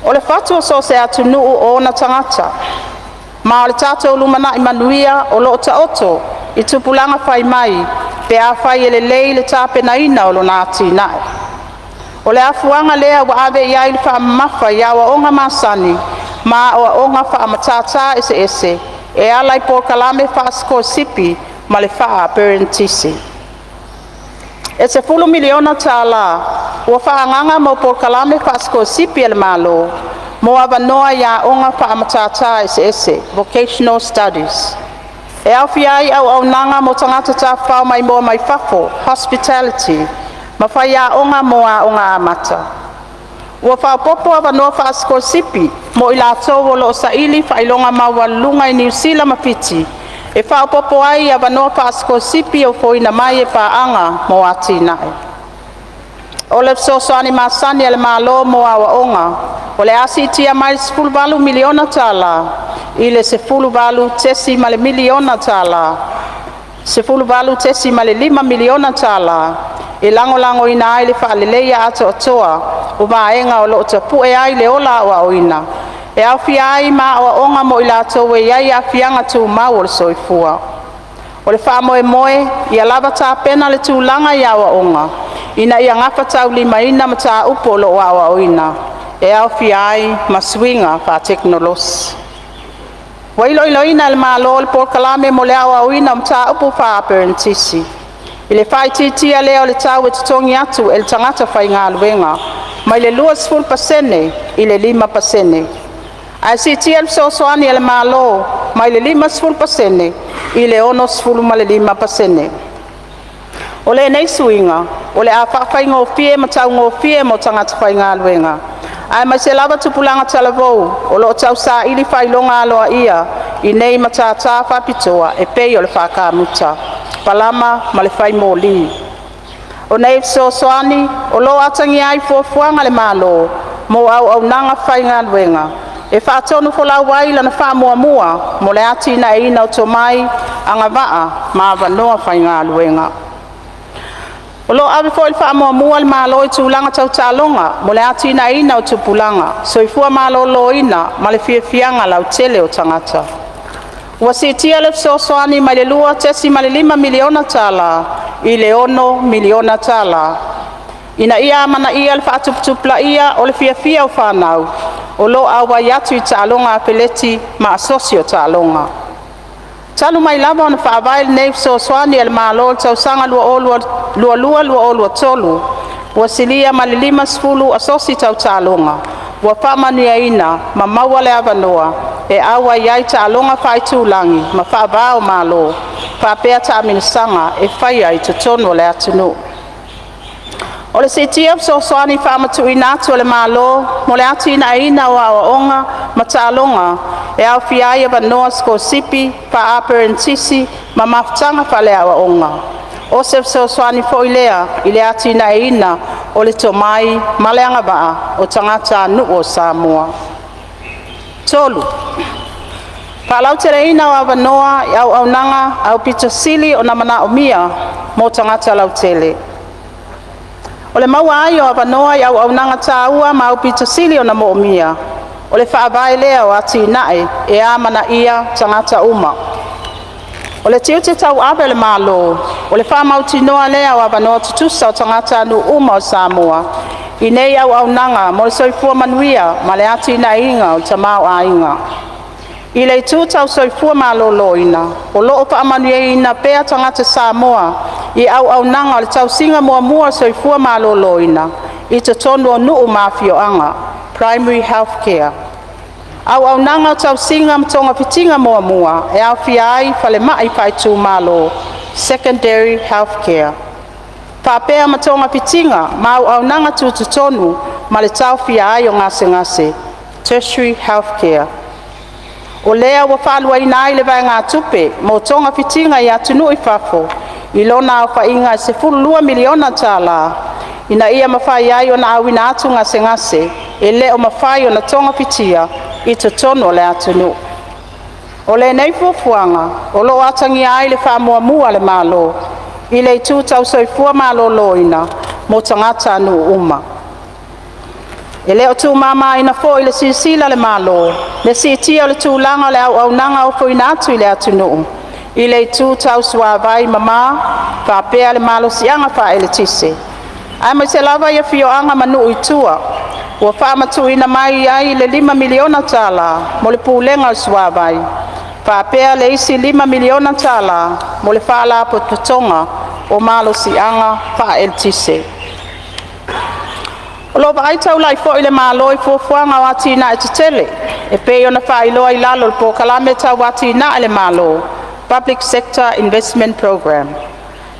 O le fatu o so o se atunuu o ona tagata, ma o le tatou lumanai manuia o lo'o taoto i tupulaga fai mai pe afai e lelei le tapenaina o lona atinae. O le afuaga lea ua ave i ai le fa'amamafa i aoaoga masani ma aoaoga fa'amatata eseese e ala i polokalame fa'asikolasipi ma le fa'aaperenitisi. E $10 miliona tala ua faaagaga mo polokalame faasikolasipi a le Malo mo avanoa i aoga faamatata eseese (Vocational Studies). E aofia ai auaunaga mo tagata tafafao maimoa mai fafo (Hospitality) ma faiaoga mo aoga amata. Ua faaopoopo avanoa faasikolasipi mo i latou o lo'o saili faailoga maualuluga i Niu Sila ma Fiti, e faaopoopo ai i avanoa faasikolasipi e ofoina mai e Paaga mo Atinae. O le fesoasoani masani a le Malo mo aoaoga o le a si'itia mai le $18 miliona tala i le $18.5 miliona tala, e lagolagoina ai le faaleleia atoatoa o vaega o lo'o tapu'e ai le ola aoaoina, e aofia ai ma aoaoga mo i latou e i ai Aafiaga Tumau o le Soifua. O le faamoemoe, ia lava tapena le tulaga i aoaoga ina ia gafataulimaina mataupu o lo'o aoaoina, e aofia ai ma suiga fa'atekonolosi. Ua iloiloina e le Malo le polokalame mo le aoaoina o mataupu faa-aperenitisi, i le faaitiitia lea o le tau e totogi atu e le tagata faigaluega, mai le 20% i le 5%, ae siitia le fesoasoani a le Malo mai le 50% i le 65%. O lenei suiga o le a faafaigofie ma taugofie mo tagata faigaluega, aemaise lava tupulaga talavou o lo'o tausaili faailoga aloaia i nei matata faapitoa e pei o le faa-kamuta. palama ma le fai moli. O nei fesoasoani o lo'o atagia ai fuafuaga a le Malo mo auaunaga faigaluega, e faatonufolau ai lana faamuamua mo le atinaeina o tomai, agavaa ma avanoa faigaluega. O lo'o ave foi le faamuamua a le Malo i tulaga tau taaloga mo le atinaeina o tupulaga, soifua maloloina ma le fiafiaga lautele o tagata. Ua siitia le fesoasoani mai le $2.5 miliona tala i le $6 miliona tala, ina ia amanaia le faatuputupulaia o le fiafia o fanau o lo'o auai atu i taaloga afeleti ma asosi o taaloga. Talu mai lava ona faavae lenei fesoasoani a le Malo i le tausaga 2022/2023, ua silia ma le 50 asosi tau taaloga ua faamanuiaina ma maua le avanoa e auai ai i taaloga faaitulagi ma faava-o-Malo, faapea taamilosaga e faia i totonu o le atunuu. O le siitia o fesoasoani faamatu'uina atu a le Malo mo le atinaeina o a'oa'oga ma taaloga e aofia ai avanoa sikolasipi, faa-aperenitisi ma mafutaga faalea'oa'oga. O se fesoasoani foi lea i le atinaeina o le tomai ma le agavaa o tagatanuu o Samoa. 3. Faalauteleina o Avanoa i Auaunaga aupito sili ona manaomia mo tagata lautele. O le maua ai o avanoa i auaunaga taua ma aupito sili ona moomia, o le faavae lea o atinae e amanaia tagata uma. O le tiute tauave o le Malo o le faamautinoa lea o avanoa tutusa o tagatanuu uma o Samoa i nei auaunaga mo le soifua manuia ma le atinaeina o le tamaoaiga. I le itu tau soifua maloloina, o lo'o faamanuiaina pea tagata Samoa i auaunaga o le tausiga muamua o le soifua maloloina i totonu o nuu ma afioaga (Primary Health Care), auaunaga o tausiga ma togafitiga muamua e aofia ai falemai faaitumalo (Secondary Health Care), faapea ma togafitiga ma auaunaga tutotonu ma le taofia ai o gasegase (Tertiary Health Care). O lea ua faaluaina ai le vaegatupe mo togafitiga i atunuu i fafo i lona aofaiga e $12 miliona tala, ina ia mafai ai ona auina atu gasegase e le o mafai ona togafitia i totonu o le atunuu. O lenei fuafuaga o lo'o atagia ai le faamuamua a le Malo i le itu tau soifua maloloina mo tagatanuu uma. E le o tuumamaina foi i le silasila a le Malo le siitia o le tulaga o le auaunaga ofoina atu i le atunuu, i le itu tau suavai mama faapea le malosiaga faaeletise, aemaise lava i afioaga ma nuu i tua. Ua faamatuuina mai ai le $5 miliona tala mo le Pulega o le Suavai, faapea le isi $5 miliona tala mo le Faalapotopotoga o Malosiaga Faaeletise. O lo'o vaai taulai foi le Malo i fuafuaga o atina'e tetele e pei ona faailoa i lalo o le Polokalame Tau Atina'e a le Malo (Public Sector Investment Programme)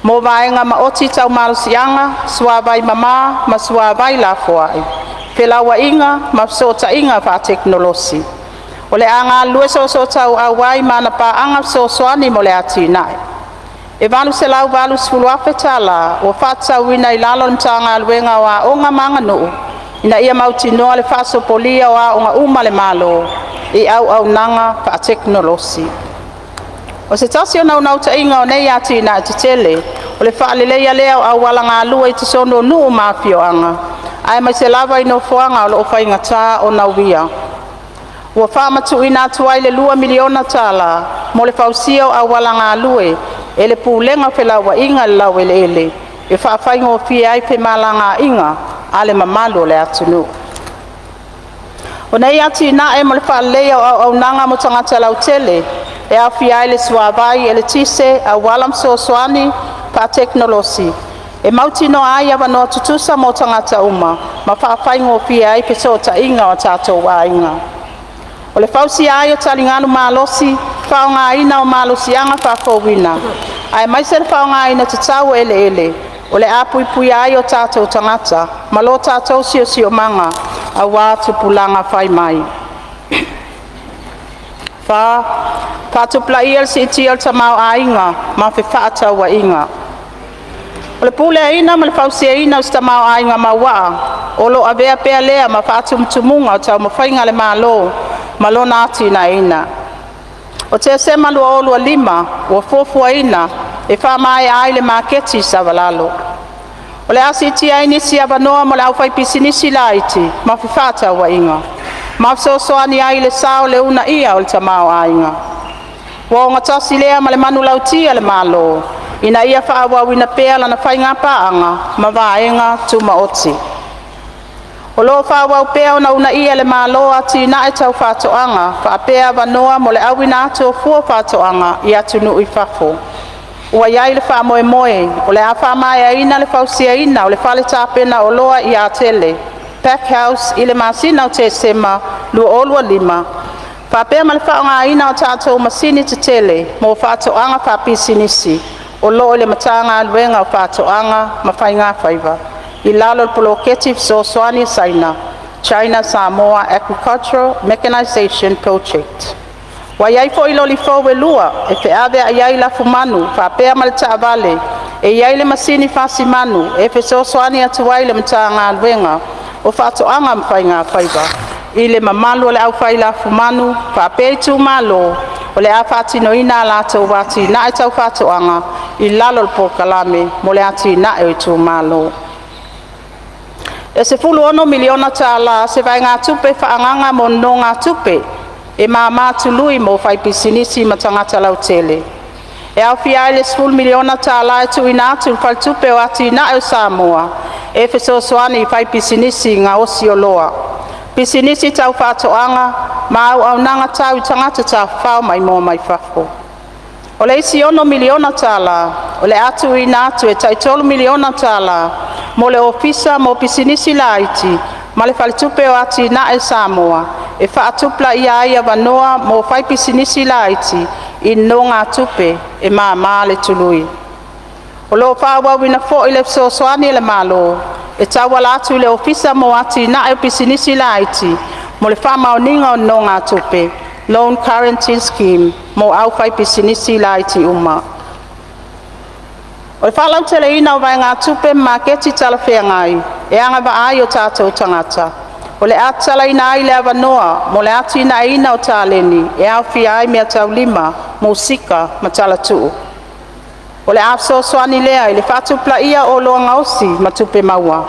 mo vaega maoti tau malosiaga, suavai mama ma suavai lafoai, felauaiga ma fesootaiga faatekonolosi. O le a galulue soosootauau ai ma ana paaga fesoasoani mo le atinae. E $880,000 tala ua faatatauina i lalo o le Matagaluega o Aoga ma Aganuu ina ia mautinoa le faasopolia o aoga uma a le Malo i auaunaga faatekonolosi. O se tasi o naunautaiga o nei atinae tetele, o le faaleleia lea o auala galue i totonu o nuu ma afioaga, aemaise lava i nofoaga o lo'o faigata ona uia. Ua faamatu'uina atu ai le $2 miliona tala mo le fausia o auala galue e le Pulega o Felauaiga i le Laueleele, e faafaigofie ai femalagaiga a le mamalu o le atunuu. O nei atina'e mo le faaleleia o auaunaga mo tagata lautele, e aofia ai le suavai, eletise, auala ma fesoasoani faatekonolosi, e mautinoa ai avanoa tutusa mo tagata uma ma faafaigofie ai fesootaiga o tatou aiga. O le fausia ai o taligalu malosi, faaaogaina o malosiaga faafouina aemaise le faaaogaina tatau o eleele, o le a puipuia ai o tatou tagata ma lo tatou siosiomaga aua tupulaga fai mai. 4. Faatupulaia le siitia o le tamaoaiga ma fefaatauaiga. O le puleaina ma le fausiaina o se tamaoaiga mauaa o lo'o avea pea lea ma faatumutumuga o taumafaiga a le Malo mo lona atinaeina. O Tesema 2025 ua fuafuaina e faamaea ai le maketi i Savalalo. O le a siitia ai nisi avanoa mo le aufaipisinisi laiti ma fefaatauaiga, ma fesoasoani ai i le sao i le uunaia o le tamaoaiga. Ua ogatasi lea ma le manulauti a le Malo ina ia faaauauina pea lana faigapaaga ma vaega tumaoti. O lo'o faaauau pea ona uunaia e le Malo atina'e tau fa'atoaga faapea avanoa mo le auina atu o fua o fa'atoaga i atunuu i fafo. Ua i ai le faamoemoe o le a faamaeaina le fausiaina o le fale tapena oloa i Atele (Pack House) i le masina o Tesema 2025, faapea ma le faaaogaina o tatou masini tetele mo faatoaga faapisinisi o lo'o i le Matagaluega o Faatoaga ma Faigafaiva i lalo o le poloketi fesoasoani a Saina (China-Samoa Agricultural Mechanization Project). Ua i ai foi loli fou e lua e feaveai ai lafumanu faapea ma le taavale e i ai le masini fasimanu e fesoasoani atu ai i le Matagaluega o Faatoaga ma Faigafaiva i le mamalu o le aufai lafumanu faapea itumalo o le a faatinoina a latou atinae tau faatoaga i lalo o le Polokalame mo le Atinae o Itumalo. E $16 miliona tala se vaegatupe faaagaga mo nonōgātupe e māmā tului mo faipisinisi ma tagata lautele. E aofia ai le $10 miliona tala e tuuina atu i le Faletupe o Atina'e o Samoa e fesoasoani i faipisinisi gaosi oloa, pisinisi tau faatoaga ma auaunaga tau i tagata tafafao maimoa mai fafo. O le isi $6 miliona tala o le a tuuina atu e tai $3 miliona tala mo le Ofisa mo Pisinisi Laiti ma le Faletupe o Atina'e a Samoa e faatupulaia ai avanoa mo faipisinisi laiti i nonōgātupe e māmā le tului. O lo'o fa'aauauina fo'i le fesoasoani a le Malo e tauala atu i le Ofisa mo Atinae o Pisinisi Laiti mo le Faamaoniga o Nonōgātupe (Loan Guarantee Scheme) mo aufaipisinisi laiti uma. O le faalauteleina o vaegatupe ma maketi talafeagai e agavaa ai o tatou tagata, o le a tatalaina ai le avanoa mo le atinaeina o taleni e aofia ai meataulima, musika ma talatuu. O le a fesoasoani lea i le faatupulaia o oloa gaosi ma tupe maua,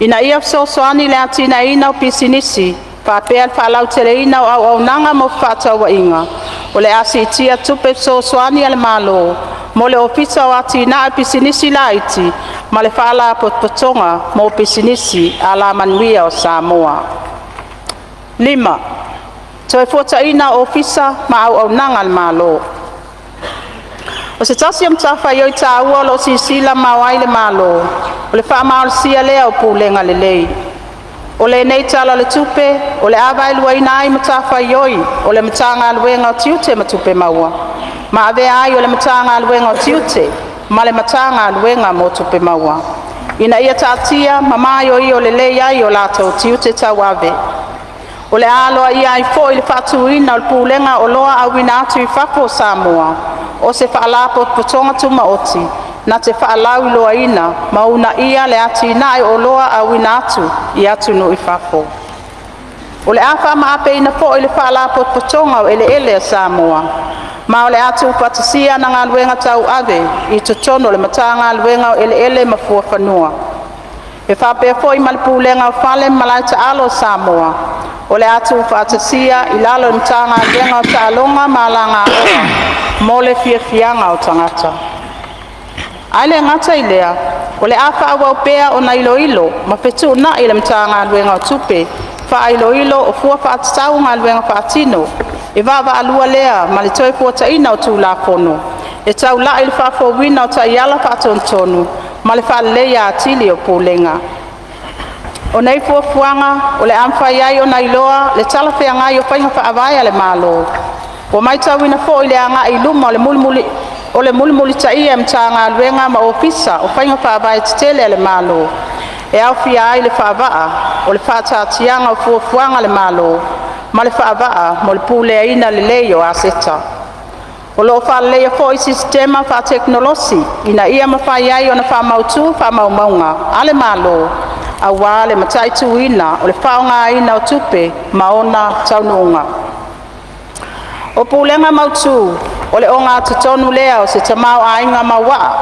ina ia fesoasoani i le atinaeina o pisinisi faapea le faalauteleina o auaunaga mo fefaatauaiga. O le a siitia tupe fesoasoani a le Malo mo le Ofisa o Atinae o Pisinisi Laiti ma le Faalapotopotoga mo Pisinisi Alamanuia o Samoa. 5. Toefuataiga o Ofisa ma Auaunaga a le Malo. O se tasi o matafaioi taua o lo'o silasila mamao ai le Malo, o le faamalosia lea o pulega lelei. O lenei Tala o le Tupe o le a vaeluaina ai matafaioi o le Matagaluega o Tiute ma Tupe Maua ma avea ai o le Matagaluega o Tiute ma le Matagaluega mo Tupe Maua, ina ia taatia ma maioio lelei ai o latou tiute tauave. O le a aloaia ai foi le faatuina o le Pulega o Oloa Auina atu i Fafo a Samoa, o se Faalapotopotoga Tumaoti na te faalauiloaina ma uunaia le atinae o oloa auina atu i atunuu i fafo. O le a faamaapeina foi le Faalapotopotoga o Eleele a Samoa, ma o le a tuufaatasia ana galuega tauave i totonu o le Matagaluega o Eleele ma Fuafanua. E faapea foi ma le Pulega o Fale ma Malae Taalo o Samoa, o le a tuufaatasia i lalo o le Matagaluega o Taaloga ma Alagaoa mo le Fiafiaga o Tagata. Ae le gata i lea, o le a faaauau pea ona iloilo ma fetuunai le Matagaluega o Tupe faailoilo o Fua Faatatau o Galuega Faatino e vaavaalua lea ma le Toefuataiga o Tulafono e taula'i i le faafouina o taiala faatonutonu ma le faaleleia atili o pulega. O nei fuafuaga o le a mafai ai ona iloa le talafeagai o faiga faavae a le Malo. Ua matauina foi le agai i luma o le mulimulitaia e Matagaluega ma Ofisa o faiga faavae tetele a le Malo, e aofia ai le faavaa o le faataatiaga o fuafuaga a le Malo ma le faavaa mo le puleaina lelei o aseta. O lo'o faaleleia foi sistema faatekonolosi ina ia mafai ai ona faamautu faamaumauga a le Malo aua le mataituina o le faaaogaina o tupe ma ona taunuuga. O Pulega mautu o le ogatotonu lea o se tamaoaiga mauaa,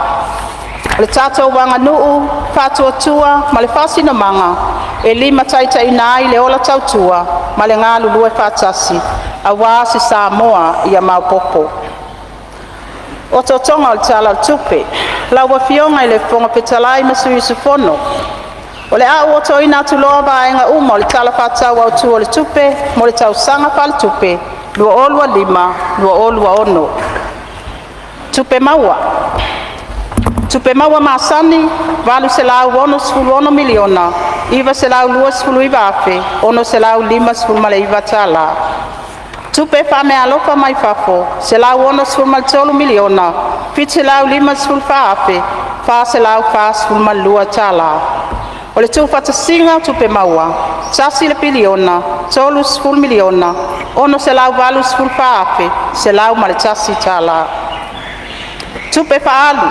o le tatou aganuu faatuatua ma le faasinomaga e limataitaiina ai le ola tautua ma le galulue faatasi aua se Samoa ia maopoopo. Otootoga o le Tala o le Tupe. Lau Afioga i le Fofoga Fetalai ma Sui Usufono, O le a ou otoina atu loa vaega uma o le Tala Faatatau Autu o le Tupe mo le tausaga faaletupe 2025/2026. Tupe Maua: Tupe maua masani $866,929,659. Tupe faameaalofa mai fafo $163,754,442. O le tuufaatasiga o Tupe Maua $1,030,684,101. Tupe Faaalu: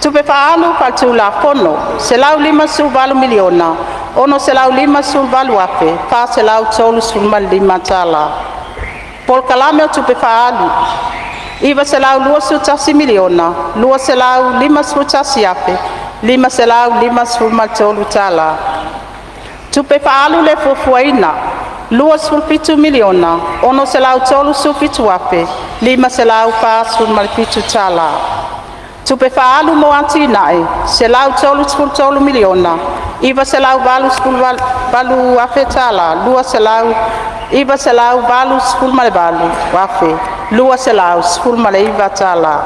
Tupe faaalu faale-Tulafono $158,658,435. Polokalame o Tupe Faaalu: $921,251,553. Tupe Faaalu le Fuafuaina $27,637,547. Tupe Faaalu mo Atinae $133,988,219.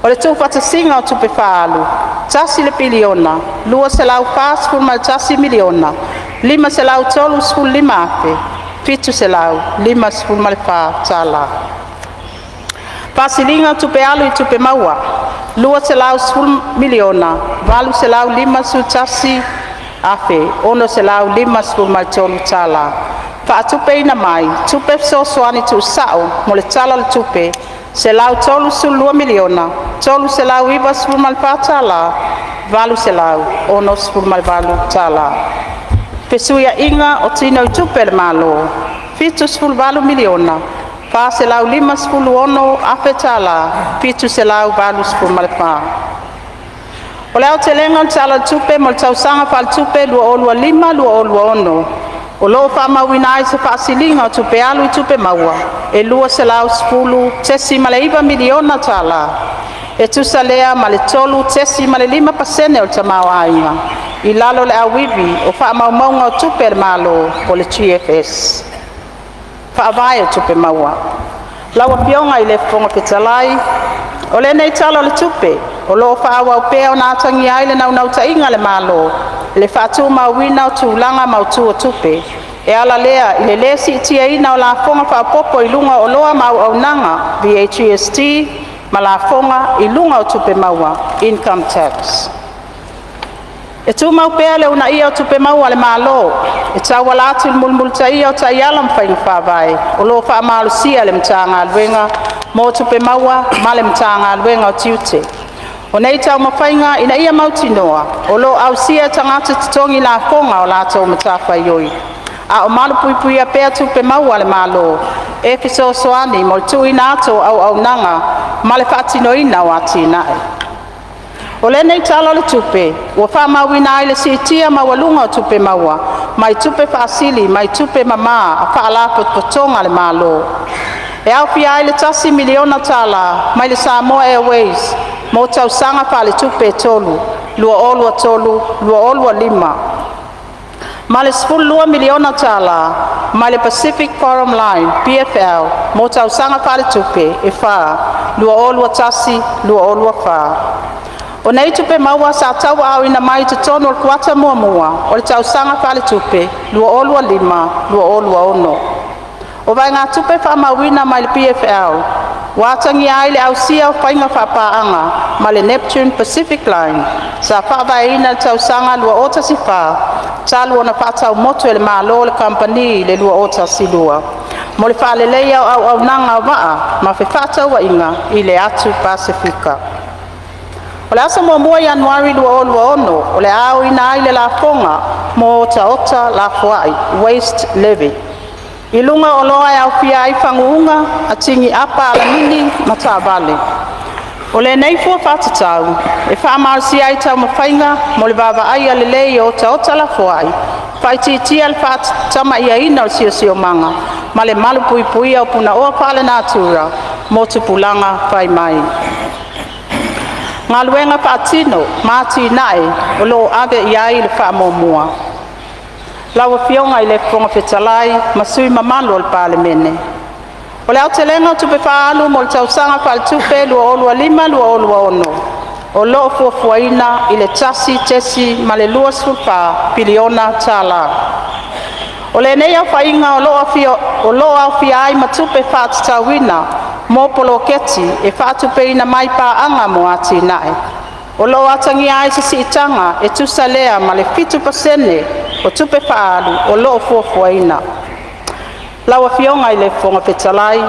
O le tuufaatasiga o Tupe Faaalu $1,241,535,754. Faasiliga o Tupe Alu i Tupe Maua $210,851,653. Faatupeina mai Tupe Fesoasoani tuusao mo le Tala o le Tupe $132,394,868. Fesuiaiga o Tinoitupe a le Malo $78,456,784. O le aotelega o le Tala o le Tupe mo le tausaga faaletupe 2025/2026, o lo'o faamauina ai se faasiliga o tupe alu i tupe maua e $210.9 miliona tala, e tusa lea ma le 3.5% o le tamaoaiga, i lalo o le Auivi o Faamaumauga o Tupe a le Malo po o le GFS. Faavae o Tupe Maua. Lau Afioga i le Fofoga Fetalai, O lenei Tala o le Tupe o lo'o fa'aauau pea ona atagia ai le naunautaiga a le Malo i le fa'atumauina o tulaga mautu o tupe, e ala lea i le lē si'itiaina o lafoga fa'aopoopo i luga o Oloa ma Auaunaga VAGST, ma Lafoga i luga o Tupe Maua Income Tax. E tumau pea le uunaia o Tupe Maua a le Malo e tauala atu i le mulimulitaia o taiala ma faiga faavae o lo'o faamalosia e le Matagaluega mo Tupe Maua ma le Matagaluega o Tiute. O nei taumafaiga ina ia mautinoa o lo'o ausia e tagata totogi lafoga a latou matafaioi, a o malupuipuia pea tupe maua a le Malo e fesoasoani mo le tuuina atu o auaunaga ma le faatinoina o atinae. O lenei Tala o le Tupe ua faamauina ai le siitia maualuga o tupe maua mai tupe faasili mai tupe mama a faalapotopotoga a le Malo, e aofia ai le $1 miliona tala mai le Samoa Airways mo tausaga faaletupe e 3 (2023/2025), ma le $12 miliona tala mai le Pacific Forum Line PFL mo tausaga faaletupe e 4 (2021/2024). O nei tupe maua sa tauaaoina mai i totonu o le kuata muamua o le tausaga faaletupe 2025/2026. O vaegatupe faamauina mai le PFL Ua atagia ai le ausia o faiga faapaaga ma le Neptune Pacific Line sa faavaeina i le tausaga 2014, talu ona faatau motu e le Malo le Kamupani i le 2012, mo le faaleleia o auaunaga o vaa ma fefaatauaiga i le atu Pasefika. O le aso 1 Ianuari 2026, o le a aoina ai le lafoga mo otaota lafoai (waste levy) i luga o oloa e aofia ai faguina, atigi apa alamini ma taavale. O lenei fua faatatau e faamalosia ai taumafaiga mo le vaavaaia lelei o otaota lafoai, faaitiitia le faatamaiaina o le siosiomaga ma le malupuipuia o punaoa faalenatura mo tupulaga fai mai. Galuega Faatino ma Atinae o lo o Ave i ai le Faamuamua. Lau Afioga i le Fofoga Fetalai ma Sui Usufono Mamalu o le Palemene, O le aotelega o tupe faaalu mo le tausaga faaletupe 2025/2026 o lo o fuafuaina i le $1.24 piliona tala. O lenei aofaiga o lo o aofia ai ma tupe faatatauina mo poloketi e faatupeina mai paaga mo atinae. O lo o atagia ai se siitaga e tusa lea ma le 7% o tupe faaalu o lo o fuafuaina. Lau Afioga i le Fofoga Fetalai,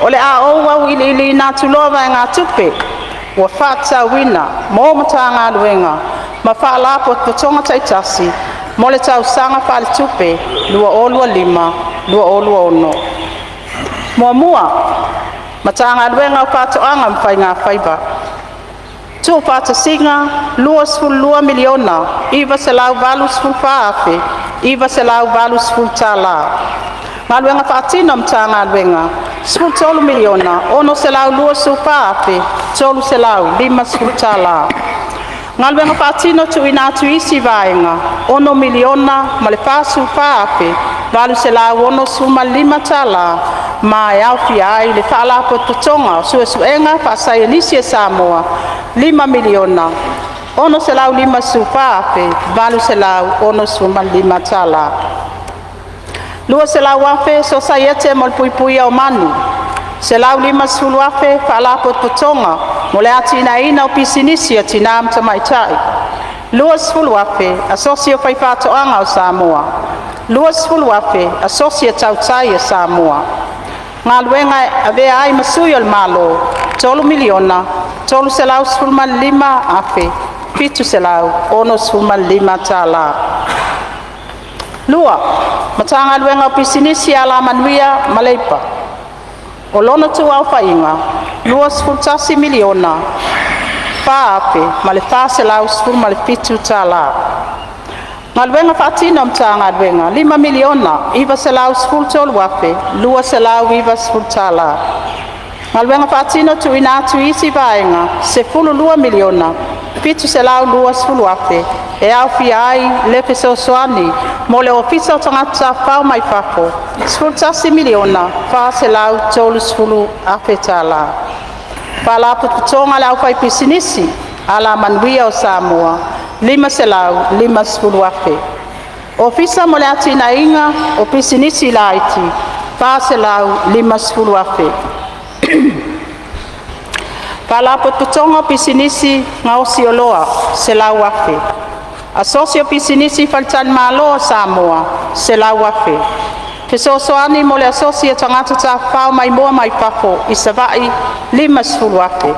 O le a ou auiliiliina atu loa vaegatupe ua faatatauina mo Matagaluega ma Faalapotopotoga taitasi mo le tausaga faaletupe 2025/2026. 1. Matagaluega o Faatoaga ma Faiga Faiva: Tuufaatasiga $22,984,980. Galuega Faatino a Matagaluega: $13,624,350. Galuega Faatino Tuuina atu i isi Vaega $6,044,865 ma e aofia ai le: Faalapotopotoga o Suesuega Faasaienisi a Samoa $5,654,865. $200,000 Sosaiete mo le Puipuia o Manu. $150,000 Faalapotopotoga mo le Atinaeina o Pisinisi a Tina ma Tamaitai. $20,000 Asosi o Faifaatoaga o Samoa. $20,000 Asosi a Tautai a Samoa. Galuega e Avea ai ma Sui o le Malo $3,315,765. 2. Matagaluega o Pisinisi, Alamanuia ma Leipa. O lona tuu aofaiga $21,004,417. Galuega Faatino a Matagaluega $5,913,290. Galuega Faatino Tuuina atu i isi Vaega $12,720,000 e aofia ai le Fesoasoani mo le Ofisa o Tagata Tafafao mai Fafo $11,430,000. Faalapotopotoga a le Aufaipisinisi Alamanuia o Samoa $550,000. Ofisa mo le Atinaeina o Pisinisi Laiti $450,000. Faalapotopotoga o Pisinisi Gaosi Oloa $100,000. Asosi o Pisinisi Faletalimalo a Samoa $100,000. Fesoasoani mo le Asosi o Tagata Tafafao Maimoa mai Fafo i Savaii $50,000.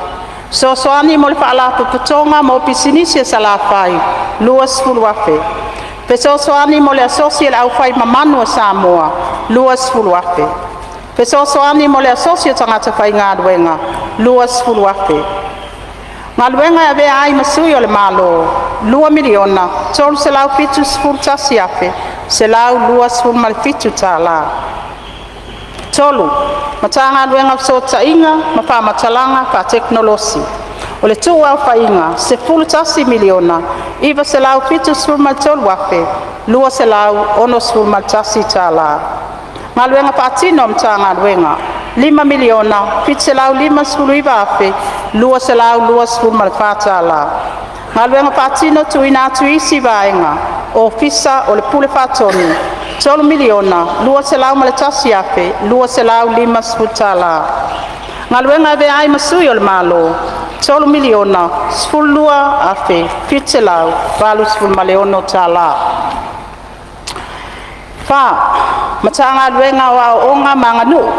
Fesoasoani mo le Faalapotopotoga mo Pisinisi a Salafai $20,000. Fesoasoani mo le Asosi a le Au Fai Mamanu a Samoa $20,000. Fesoasoani mo le Asosi o Tagata Faigaluega $20,000. Galuega e Avea ai ma Sui o le Malo $2,371,127. 3. Matagaluega o Fesootaiga ma Fa'amatalaga Fa'atekonolosi. O le tuuaofaiga $11,973,261. Galuega Faatino a Matagaluega $5,759,224. Galuega Faatino Tuuina atu i isi Vaega Ofisa o le Pule Faatonu $3,201,250. Galuega e Avea ai ma Sui o le Malo $3,012,786 tala. 4. Matagaluega o Aoaoga ma Aganuu.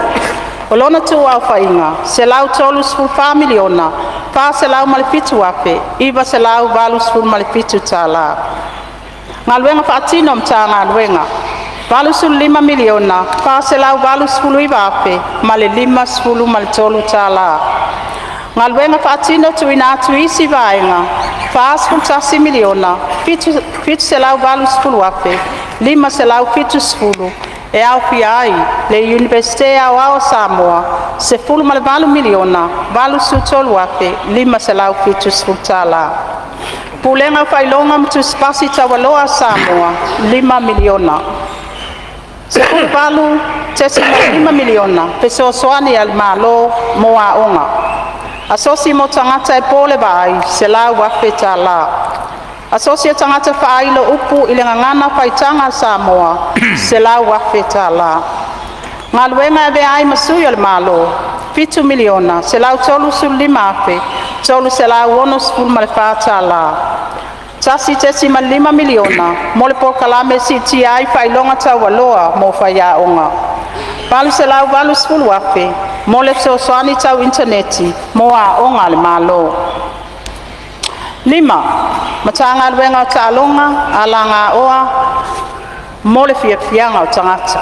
O lona tuu aofaiga $134,407,987 tala. Galuega Faatino a Matagaluega $85,489,053 tala. Galuega Faatino Tuuina atu i isi Vaega $41,780,570 e aofia ai le Iunivesite Aoao o Samoa $18,083,570. Pulega o Faailoga ma Tusi Pasi Taualoa a Samoa $5,000,000. $18,500,000 fesoasoani a le Malo mo aoga. Asosi mo Tagata e po le Vaai $100,000 tala. Asosi o Tagata Faailo Upu i le Gagana Faitaga a Samoa $100,000 tala. Galuega e Avea ai ma Sui o le Malo $7,135,364 tala. $1,500,000 mo le polokalame e siitia ai faailoga taualoa mo faiaoga. $880,000 mo le fesoasoani tau initaneti mo aoga a le Malo. 5. Matagaluega o Taaloga, Alagaoa mo le Fiafiaga o Tagata.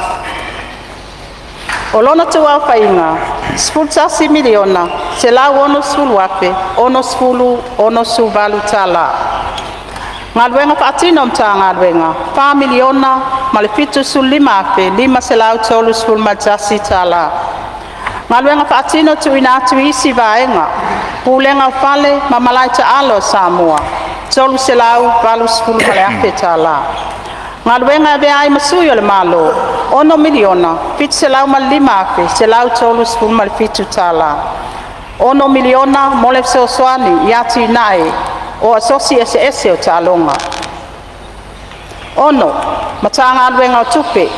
O lona tuu aofaiga $11,160,060 tala. Galuega Faatino a Matagaluega $4,075,531 tala. Galuega Faatino Tuuina atu i isi Vaega Pulega o Fale ma Malae Taalo o Samoa $380,000 tala. Galuega e Avea ai ma Sui o le Malo $6,705,137 tala. $6,000,000 mo le fesoasoani i atinae o Asosi Eseese o Taaloga. 6. Matagaluega o Tupe,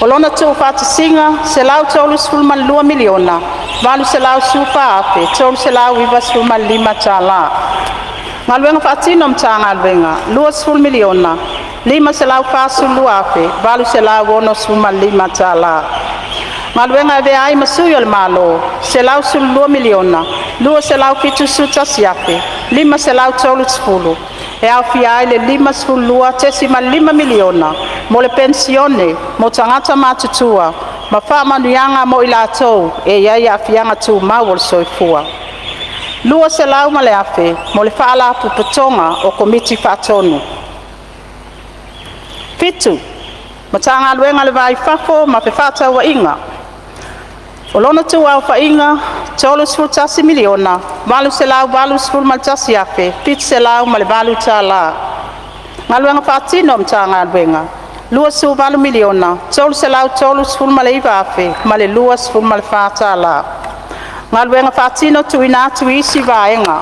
o lona tuufaatasiga $132,814,395 tala. Galuega Faatino a Matagaluega $20,542,865 tala. Galuega e Avea ai ma Sui o le Malo $112,271,530 e aofia ai le $52.5miliona mo le Penisione mo Tagata Matutua ma faamanuiaga mo i latou e i ai Aafiaga Tumau o le Soifua. $200,000 mo le Faalapotopotoga o Komiti Faatonu. 7. Matagaluega o le Va i Fafo ma Fefaatauaiga, o lona tuu aofaiga $31,881,708. Galuega Faatino a Matagaluega $28,339,024. Galuega Faatino Tuuina atu i isi Vaega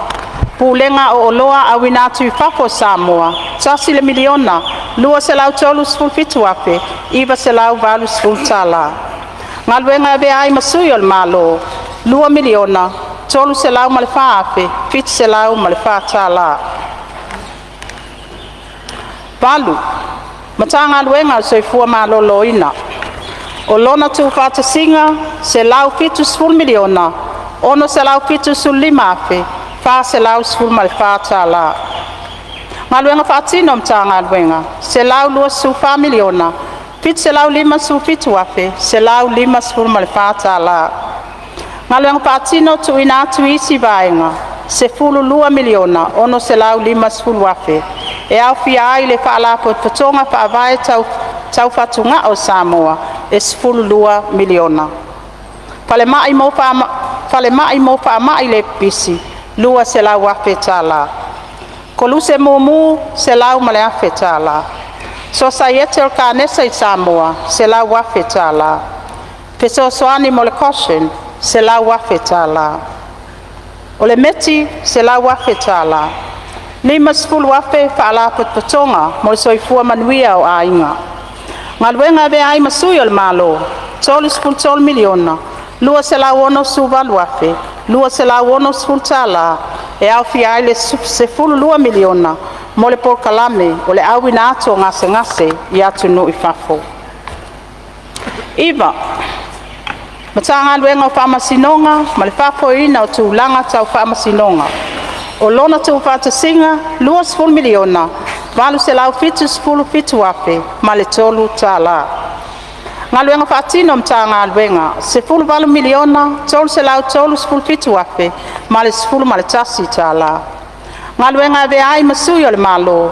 Pulega o Oloa Auina atu i fafo o Samoa $1,237,980. Galuega e Avea ai ma Sui o le Malo $2,304,704. 8. Matagaluega o le Soifua Maloloina, o lona tuufaatasiga e $170,675,414 tala. Galuega Faatino a Matagaluega $124,757,154 tala. Galuega Faatino Tuuina atu i isi Vaega $12,650,000 e aofia ai le Faalapotopotoga Faavae Tau Fatugao o Samoa e $12,000,000. Falemai mo Faamai le Pipisi $200,000. Koluse Mumu $100,000. Sosaiete o le Kanesa i Samoa $100,000. Fesoasoani mo le GOSHEN $100,000. O le METI $100,000. $50,000 Faalapotopotoga mo le Soifua Manuia o Aiga. Galuega e Avea ai ma Sui o le Malo $268,260 tala e aofia ai le $12 miliona mo le polokalame o le Auina atu o Gasegase i Atunuu i Fafo. 9. Matagaluega o Faamasinoga ma le Faafoeina o Tulaga Tau Faamasinoga. O lona tuufaatasiga e $20,877,003. Galuega Faatino a Matagaluega - $18,337,011. Galuega e Avea ai ma Sui o le Malo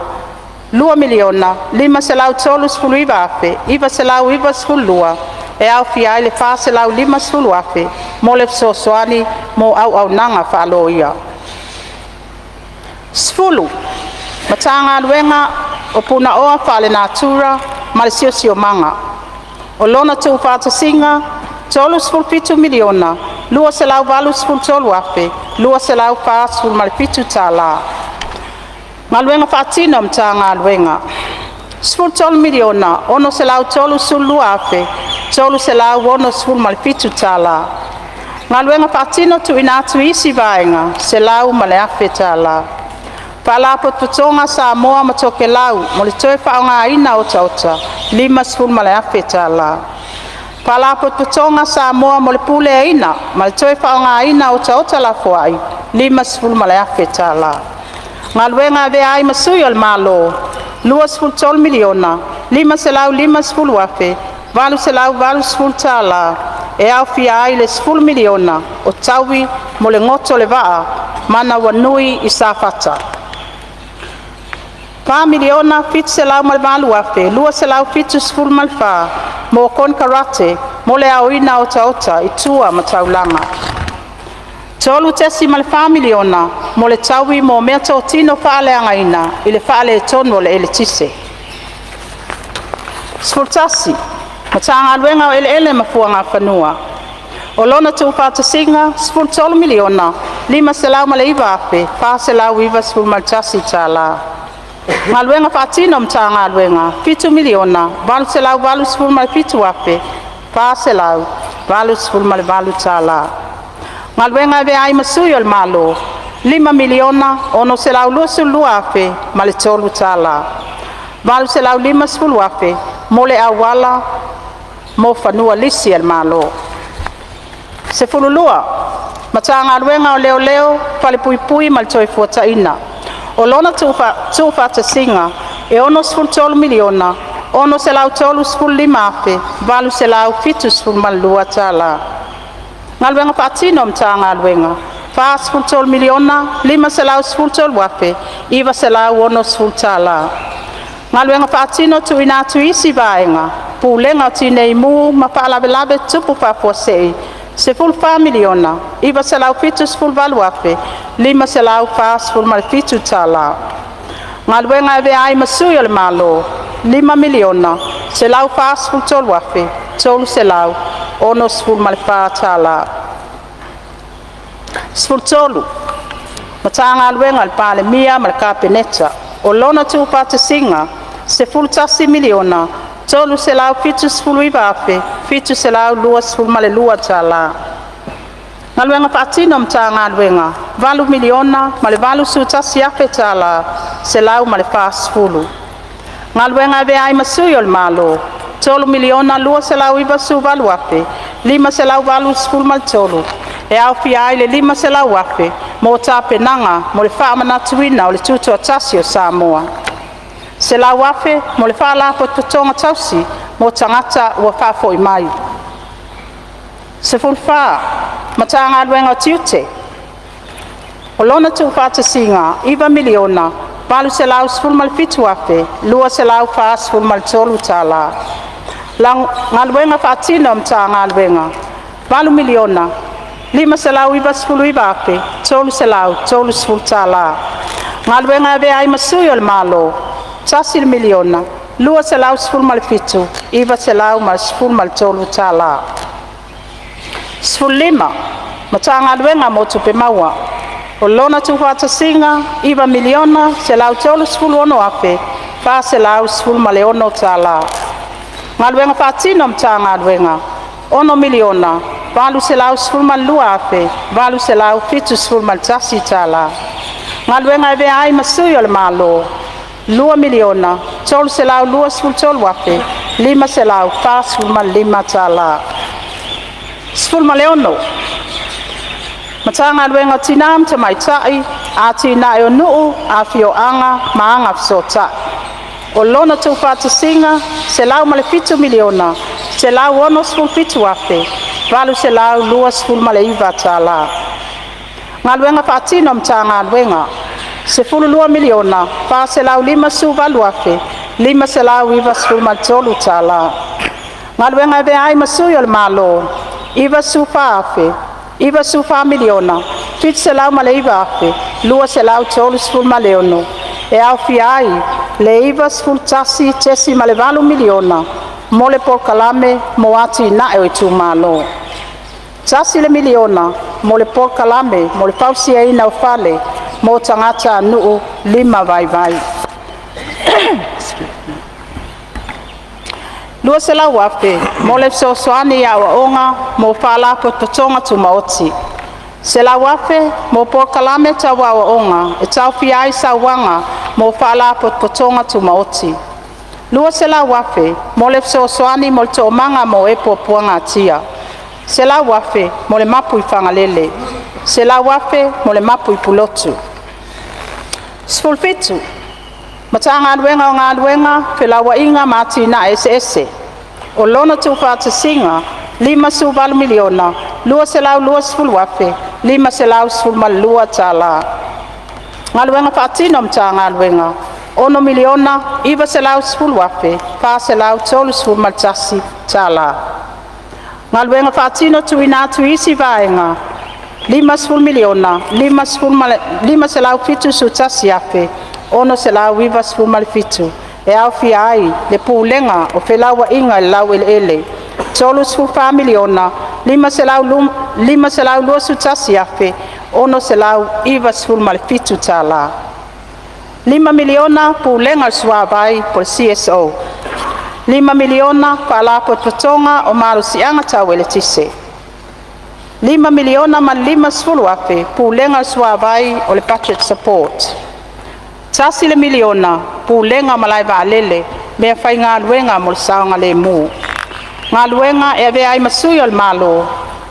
- $2,539,992 e aofia ai le $450,000 mo le fesoasoani mo auaunaga faaloia. 10. Matagaluega o Punaoa Faalenatura ma le Siosiomaga. O lona tuufaatasiga e $37,283,247. Galuega Faatino a Matagaluega - $13,632,367. Galuega Faatino Tuuina atu i isi Vaega $101,000. Faalapotopotoga a Samoa ma Tokelau mo le toe Faaaogaina o Otaota $50,000. Faalapotopotoga a Samoa mo le Puleaina ma le toe Faaaogaina o Otaota Lafoai $50,000. Galuega e Avea ai ma Sui o le Malo $23,550,880 e aofia ai le $10,000,000 o taui mo le goto o le vaa Manawanui i Safata. $4,708,274 mo konekarate mo le aoina o otaota i tua ma taulaga. $3,400,000 mo le taui mo meatotino faaleagaina i le faaletonu o le eletise. 11. Matagaluega o Eleele ma Fuagafanua, o lona tuufaatasiga e $13,509,491. Galuega Faatino a Matagaluega $7,887,488. Galuega e Avea ai ma Sui o le Malo $5,622,003. $850,000 mo le auala mo fanua lisi a le Malo. 12. Matagaluega o Leoleo, Falepuipui ma le Toefuataiga, o lona tuufaatasiga e $63,635,872. Galuega Faatino a Matagaluega $43,513,960. Galuega Faatino Tuuina atu i isi Vaega Pulega o Tinei Mu ma Faalavelave Tutupu Faafuasei $14,978,547. Galuega e Avea ai ma Sui o le Malo $5,143,364. 13. Matagaluega a le Palemia ma le Kapeneta, o lona tuufaatasiga e $11,379,722. Galuega Faatino a Matagaluega $8,081,140. Galuega e Avea ai ma Sui o le Malo $3,298,583 e aofia ai le $500,000 mo tapenaga mo le faamanatuina o le Tutoatasi o Samoa. $100,000 mo le Faalapotopotoga tausi mo tagata ua faafoi mai. 14. Matagaluega o Tiute: O lona tuufaatasiga e $9,817,243. Galuega Faatino a Matagaluega $8,599,330. Galuega e Avea ai ma Sui o le Malo $1,217,913. 15. Matagaluega mo Tupe Maua: O lona tuufaatasiga e $9,136,416. Galuega Faatino a Matagaluega $812,871. Galuega e Avea ai ma Sui o le Malo: $2,323,545. 16. Matagaluega o Tina ma Tamaitai, Atinae o Nuu, Afioaga ma Agafesootai, o lona tuufaatasiga $ 107,167,829 tala. Galuega Faatino a Matagaluega $12,458,593 tala. Galuega e Avea ai ma Sui o le Malo: $94,709,236, e aofia ai le $91,800,000 mo le Polokalame mo Atinae o Itumalo; $1,000,000 mo le Polokalame mo le Fausiaina o Fale mo Tagatanuu Lima Vaivai. $200,000 mo le fesoasoani i aoaoga mo Faalapotopotoga Tumaoti. $100,000 mo polokalame tau aoaoga e taofia ai sauaga mo Faalapotopotoga Tumaoti. $200,000 mo le fesoasoani mo le toomaga mo e puapuagatia. $100,000 mo le mapu i Fagalele. $100,000 mo le mapu i Pulotu. 17. Matagaluega o Galuega, Felauaiga ma Atinae Eseese, o lona tuufaatasiga e $58,220,512 tala. Galuega Faatino a Matagaluega $6,910,431 tala. Galuega Faatino Tuuina atu i isi Vaega $50,571,697 e aofia ai le Pulega o Felauaiga i le Laueleele $34,521,697. $5miliona Pulega o le Suavai CSO. $5miliona Faalapotopotoga o Malosiaga Tau Eletise. $5,050,000 Pulega o le Suavai Budget Support. $1,000,000 Pulega o Malae Vaalele Meafaigaluega mo le Saogalemu. Galuega e Avea ai ma Sui o le Malo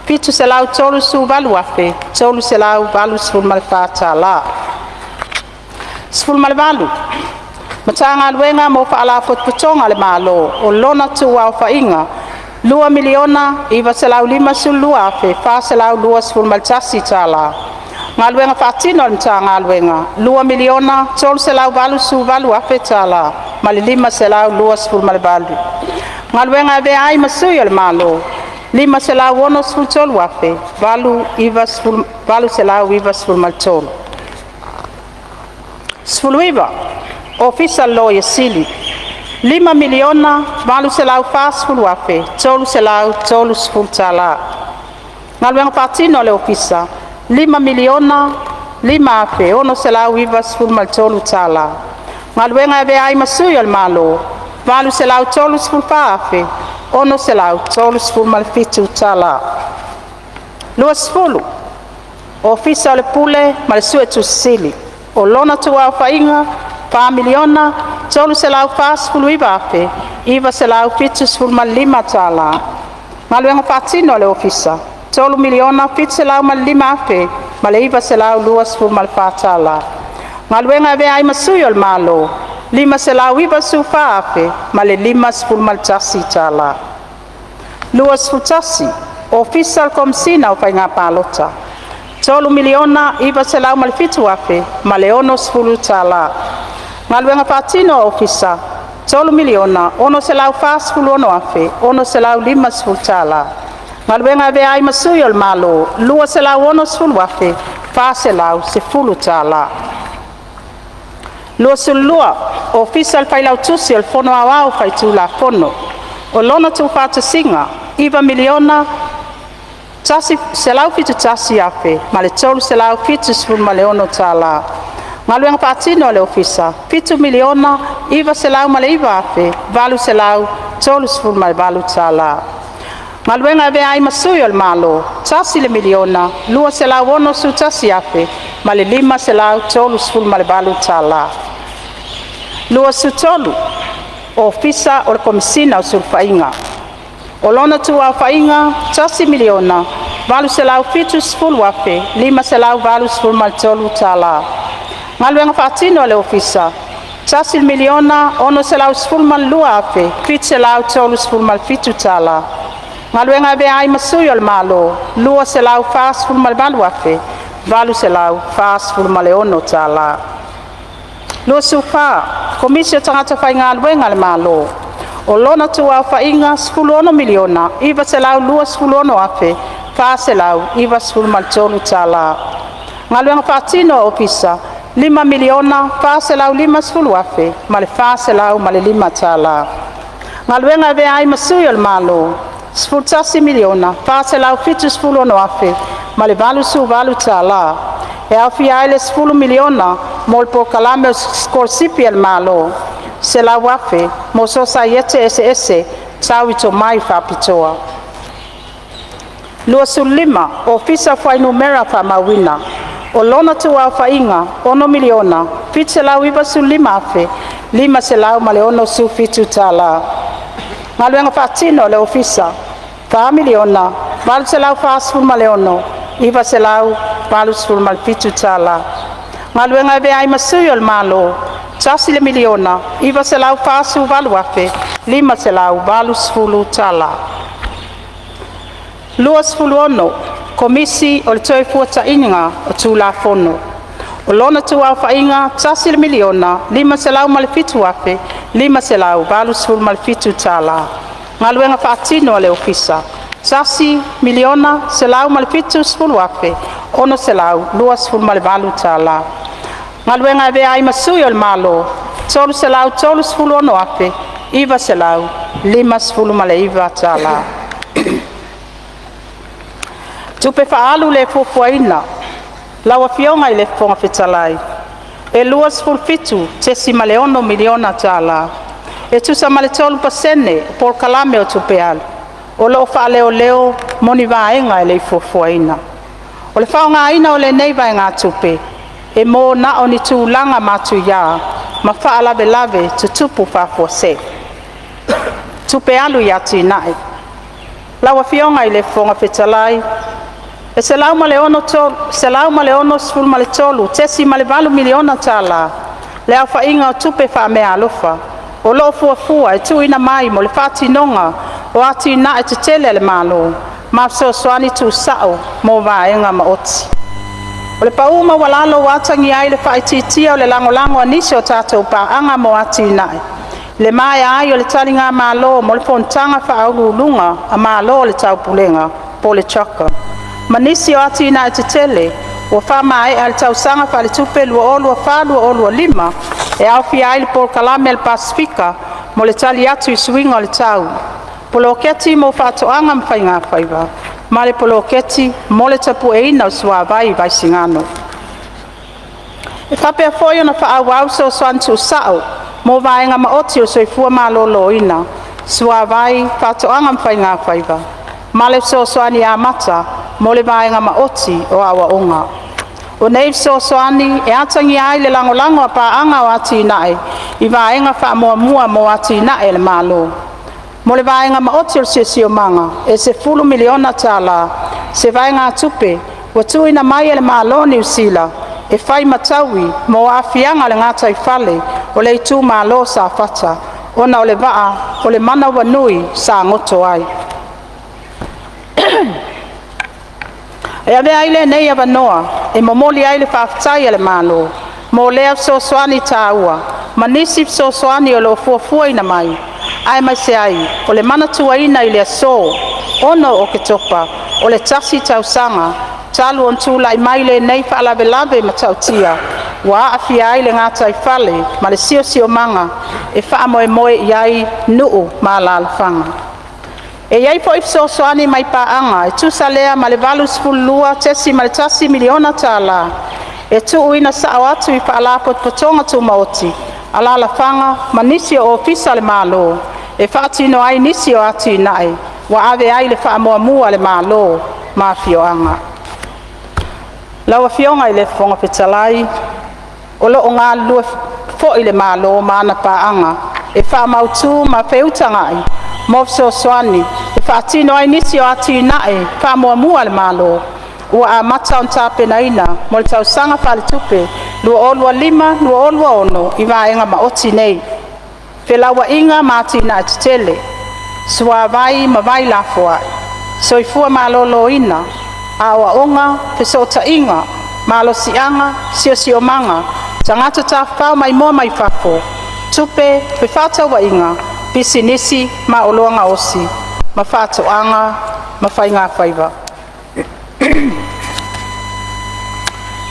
$738,384. 18. Matagaluega mo Faalapotopotoga a le Malo o lona tuu aofaiga $2,952,421 tala. Galuega Faatino a le Matagaluega $2,388,000 ma le $528. Galuega e Avea ai ma Sui o le Malo $563,893. 19. Ofisa o le Loia Sili $5,840,330. Galuega faatino a le Ofisa $5,005,693. Galuega e Avea ai ma Sui o le Malo $834,637. 20. Ofisa o le Pule ma le Suetusi Sili, o lona tuu aofaiga $4,349,975. Galuega Faatino a le Ofisa $3,705,924. Galuega e Avea ai ma Sui o le Malo $594,051. 21. Ofisa o le Komesina o Faiga Palota $3,907,060. Galuega Faatino a le Ofisa $3,646,650. Galuega e Avea ai ma Sui o le Malo $260,410. 22. Ofisa o le Failautusi o le Fono Aoao Faitulafono. O lona tuufaatasiga e $9,171,376. Galuega faatino a le Ofisa $7,909,838. Galuega e Avea ai ma Sui o le Malo: $1,261,538. 23. Ofisa o le Komesina o Sulufaiga. O lona tuu aofaiga $1,870,583. Galuega faatino a le Ofisa; $1,062,737. Galuega e Avea ai ma Sui o le Malo: $248,846. 24. Komisi o Tagata Faigaluega a le Malo. O lona tuu-aofaiga $16,926,493 tala. Galuega faatino a Ofisa: $5,450,405 tala. Galuega e Avea ai ma Sui o le Malo: $11,476,088 tala, e aofia ai le $10,000,000 mo le polokalame o sikolasipi a le Malo, $100,000 mo Sosaiete eseese tau i tomai faapitoa. 25. Ofisa o Fuainumera Faamauina. O lona tuu-aofaiga $6,795,567 tala. Galuega faatino a le Ofisa: $4,846,987 tala. Galuega e Avea ai ma Sui o le Malo: $1,948,580 tala. 26. Komisi o le Toefuataiga o Tulafono. O lona tuu-aofaiga $1,507,587 tala. Galuega faatino a le Ofisa: $1,170,628 tala. Galuega e Avea ai ma Sui o le Malo: $336,959 tala. Tupe Faaalu le Fuafuaina. Lau Afioga i le Fofoga Fetalai, E $27.6miliona tala e tusa ma le 3% o polokalame o tupe alu, o lo o faaleoleo mo ni vaega e le i fuafuaina. O le faaaogaina o lenei vaegatupe, e mo na o ni tulaga matuia ma faalavelave tutupu faafuasei. Tupe Alu i Atinae. Lau Afioga i le Fofoga Fetalai, e $163.8miliona tala le aofaiga o tupe faameaalofa o lo o fuafua e tuuina mai mo le faatinoga o atinae tetele a le Malo ma fesoasoani tuusao mo vaega maoti. O le pau maualalo ua atagia ai le faaitiitia o le lagolago a nisi o tatou paaga mo atinae, i le maea ai o le taligamalo mo le Fonotaga Faauluuluga a Malo o le Taupulega po o le CHOGM, ma nisi o atinae tetele ua faamaea i le tausaga faaletupe 2024/2025, e aofia ai le Polokalame a le Pasefika mo le Tali atu i Suiga o le Tau, Poloketi mo Faatoaga ma Faigafaiva, ma le Poloketi mo le Tapueina o le Suavai i Vaisigano. E faapea foi ona faaauau fesoasoani tuusao mo vaega maoti o le soifua maloloina, suavai, faatoaga ma faigafaiva, ma le fesoasoani amata mo le vaega maoti o aoaoga. O nei fesoasoani e atagia ai le lagolago a paaga o atinae i vaega faamuamua mo atinae a le Malo. Mo le vaega maoti o le Siosiomaga, e $10 miliona tala se vaegatupe ua tuuina mai e le Malo o Niu Sila e fai ma taui mo aafiaga o le gataifale o le itumalo Safata, ona o le vaa o le manawanui sa goto ai. E avea ai lenei avanoa e momoli ai le faafetai a le Malo mo lea fesoasoani taua ma nisi fesoasoani o lo o fuafuaina mai, aemaise ai o le manatuaina i le aso 6 Oketopa, o le tasi tausaga talu ona tulai mai lenei faalavelave matautia ua aafia ai le gataifale ma le siosiomaga e faamoemoe i ai nuu ma alaalafaga. E i ai foi fesoasoani mai paaga e tusa lea ma le $82.1 miliona tala e tuuina sao atu i Faalapotopotoga Tumaoti, alaalafaga ma nisi o Ofisa o le Malo e faatino ai nisi o atinae Ua ave ai le faamuamua a le Malo ma afioaga. Lau Afioga i le Fofoga Fetalai, o lo o galulue foi le Malo ma ana paaga e faamautu ma feutagai mo fesoasoani e faatino ai nisi o atinae faamuamua a le Malo ua amata ona tapenaina mo le tausaga faaletupe 2025/2026 i vaega maoti nei: Felauaiga ma Atinae Tetele, Suavai ma Vai Lafoai, Soifua Maloloina, Aoaoga, Fesootaiga, Malosiaga, Siosiomaga, Tagata Tafafao Maimoa mai Fafo, Tupe, Fefaatauaiga, Pisinisi ma Oloa Gaosi ma Faatoaga ma Faigafaiva.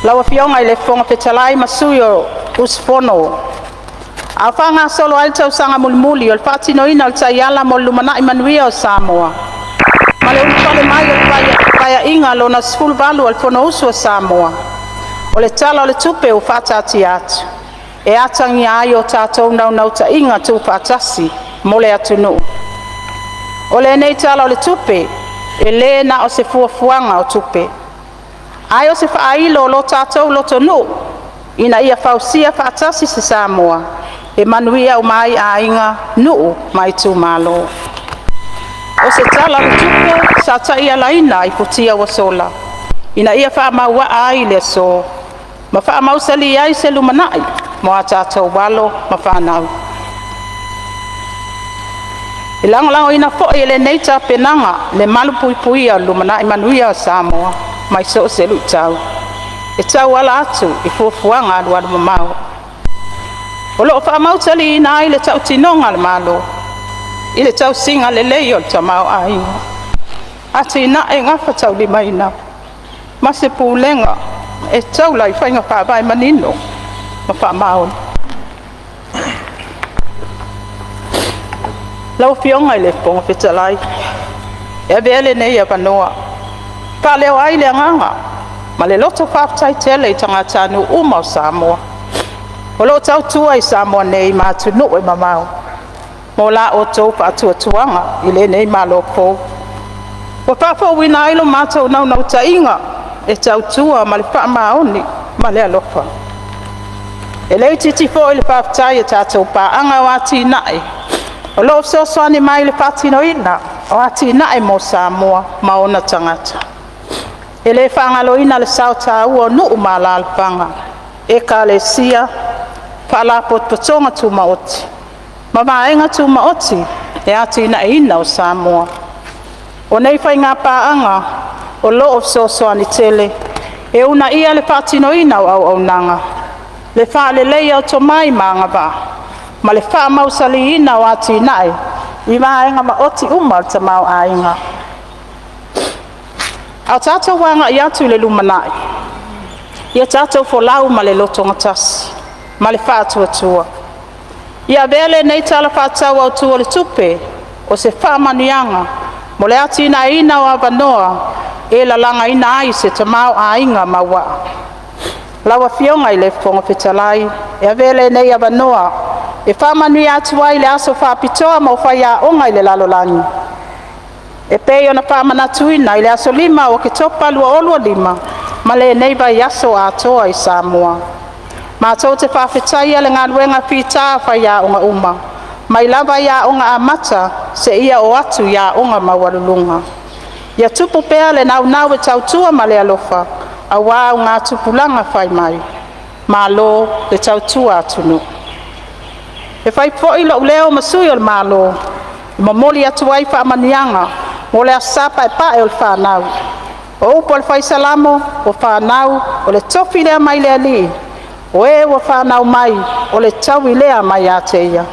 Lau Afioga i le Fofoga Fetalai ma sui usufono, a o faagasolo ai le tausaga mulimuli o le faatinoina o le Taiala mo le Lumanai Manuia o Samoa ma le ulufale mai o le Paeaiga Lona XVIII o le Fonousu a Samoa, o le Tala o le Tupe ua faataatia atu, e atagia ai o tatou naunautaiga tuufaatasi mo le atunuu. O lenei Tala o le Tupe, e le na o se fuafuaga o tupe, ae o se faailo o lo tatou lotonuu ina ia fausia faatasi se Samoa e manuia uma ai aiga, nuu ma itumalo. O se Tala o le Tupe sa taialaina i futia ua sola, ina ia faamauaa ai le aso, ma faamausali ai se lumanai mo a tatou alo ma fanau. E lagolagoina foi e lenei tapenaga le malupuipuia o le lumanai manuia o Samoa mai so o se luitau, e tauala atu i fuafuaga alualumamao. O lo o faamausaliina ai le tautinoga a le Malo i le tausiga lelei o le tamaoaiga, atinae gafataulimaina ma se Pulega e taula i faiga faavae manino ma faamaoni. Lau Afioga i le Fofoga Fetalai, e avea lenei avanoa e faaleo ai le agaga ma le loto faafetai tele i tagatanuu uma o Samoa o lo o tautua i Samoa nei ma atunuu e mamao mo la outou faatuatuaga i lenei Malo fou, ua faafouina ai lo matou naunautaiga e tautua ma le faamaoni ma le alofa. E le itiiti foi le faafetai i a tatou paaga o atinae o lo o fesoasoani mai i le faatinoina o atinae mo Samoa ma ona tagata. E le faagaloina le sao taua o nuu ma alaalafaga, ekalesia, faalapotopotoga tumaoti ma vaega tumaoti i le atinaeina o Samoa. O nei faiga paaga o lo o fesoasoani tele e uunaia le faatinoina o auaunaga, le faaleleia o tomai ma agavaa, ma le faamausaliina o atinae i vaega maoti uma o le tamaoaiga. A o tatou agai atu i le lumanai, ia tatou folau ma le lotogatasi ma le faatuatua. Ia avea lenei Tala Faatatau Autu o le Tupe o se faamanuiaga mo le atinaeina o avanoa e lalagaina ai se tamaoaiga mauaa. Lau Afioga i le Fofoga Fetalai, e avea lenei avanoa e faamanuia atu ai i le aso faapitoa mo faiaoga i le lalolagi, e pei ona faamanatuina i le aso 5 o Oketopa 2025 ma lenei vaiaso atoa i Samoa. Matou te faafetaia le galuega fita a faiaoga uma, mai lava i aoga amata seia oo atu i aoga maualuluga. Ia tupu pea le naunau e tautua ma le alofa aua augatupulaga fai mai. Malo le tautua atunuu. E fai foi lou leo ma sui o le Malo e momoli atu ai faamanuiaga mo le Aso Sa Paepae o le fanau. O upu a le Fai Salamo, “O fanau, o le tofi lea mai le Alii, o e ua fanau mai, o le taui lea mai ia te Ia.”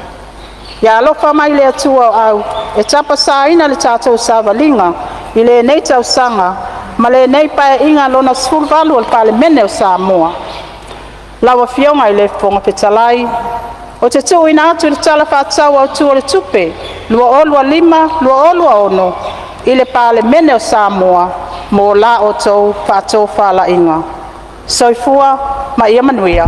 Ia alofa mai le Atua o Au e tapasaina le tatou savaliga i lenei tausaga ma lenei Paeaiga Lona XVIII o le Palemene o Samoa. Lau Afioga i le Fofoga Fetalai, ou te tuuina atu le Tala Faatatau Autu o le Tupe 2025/2026 i le Palemene o Samoa mo la outou faatofalaiga. Soifua ma ia manuia.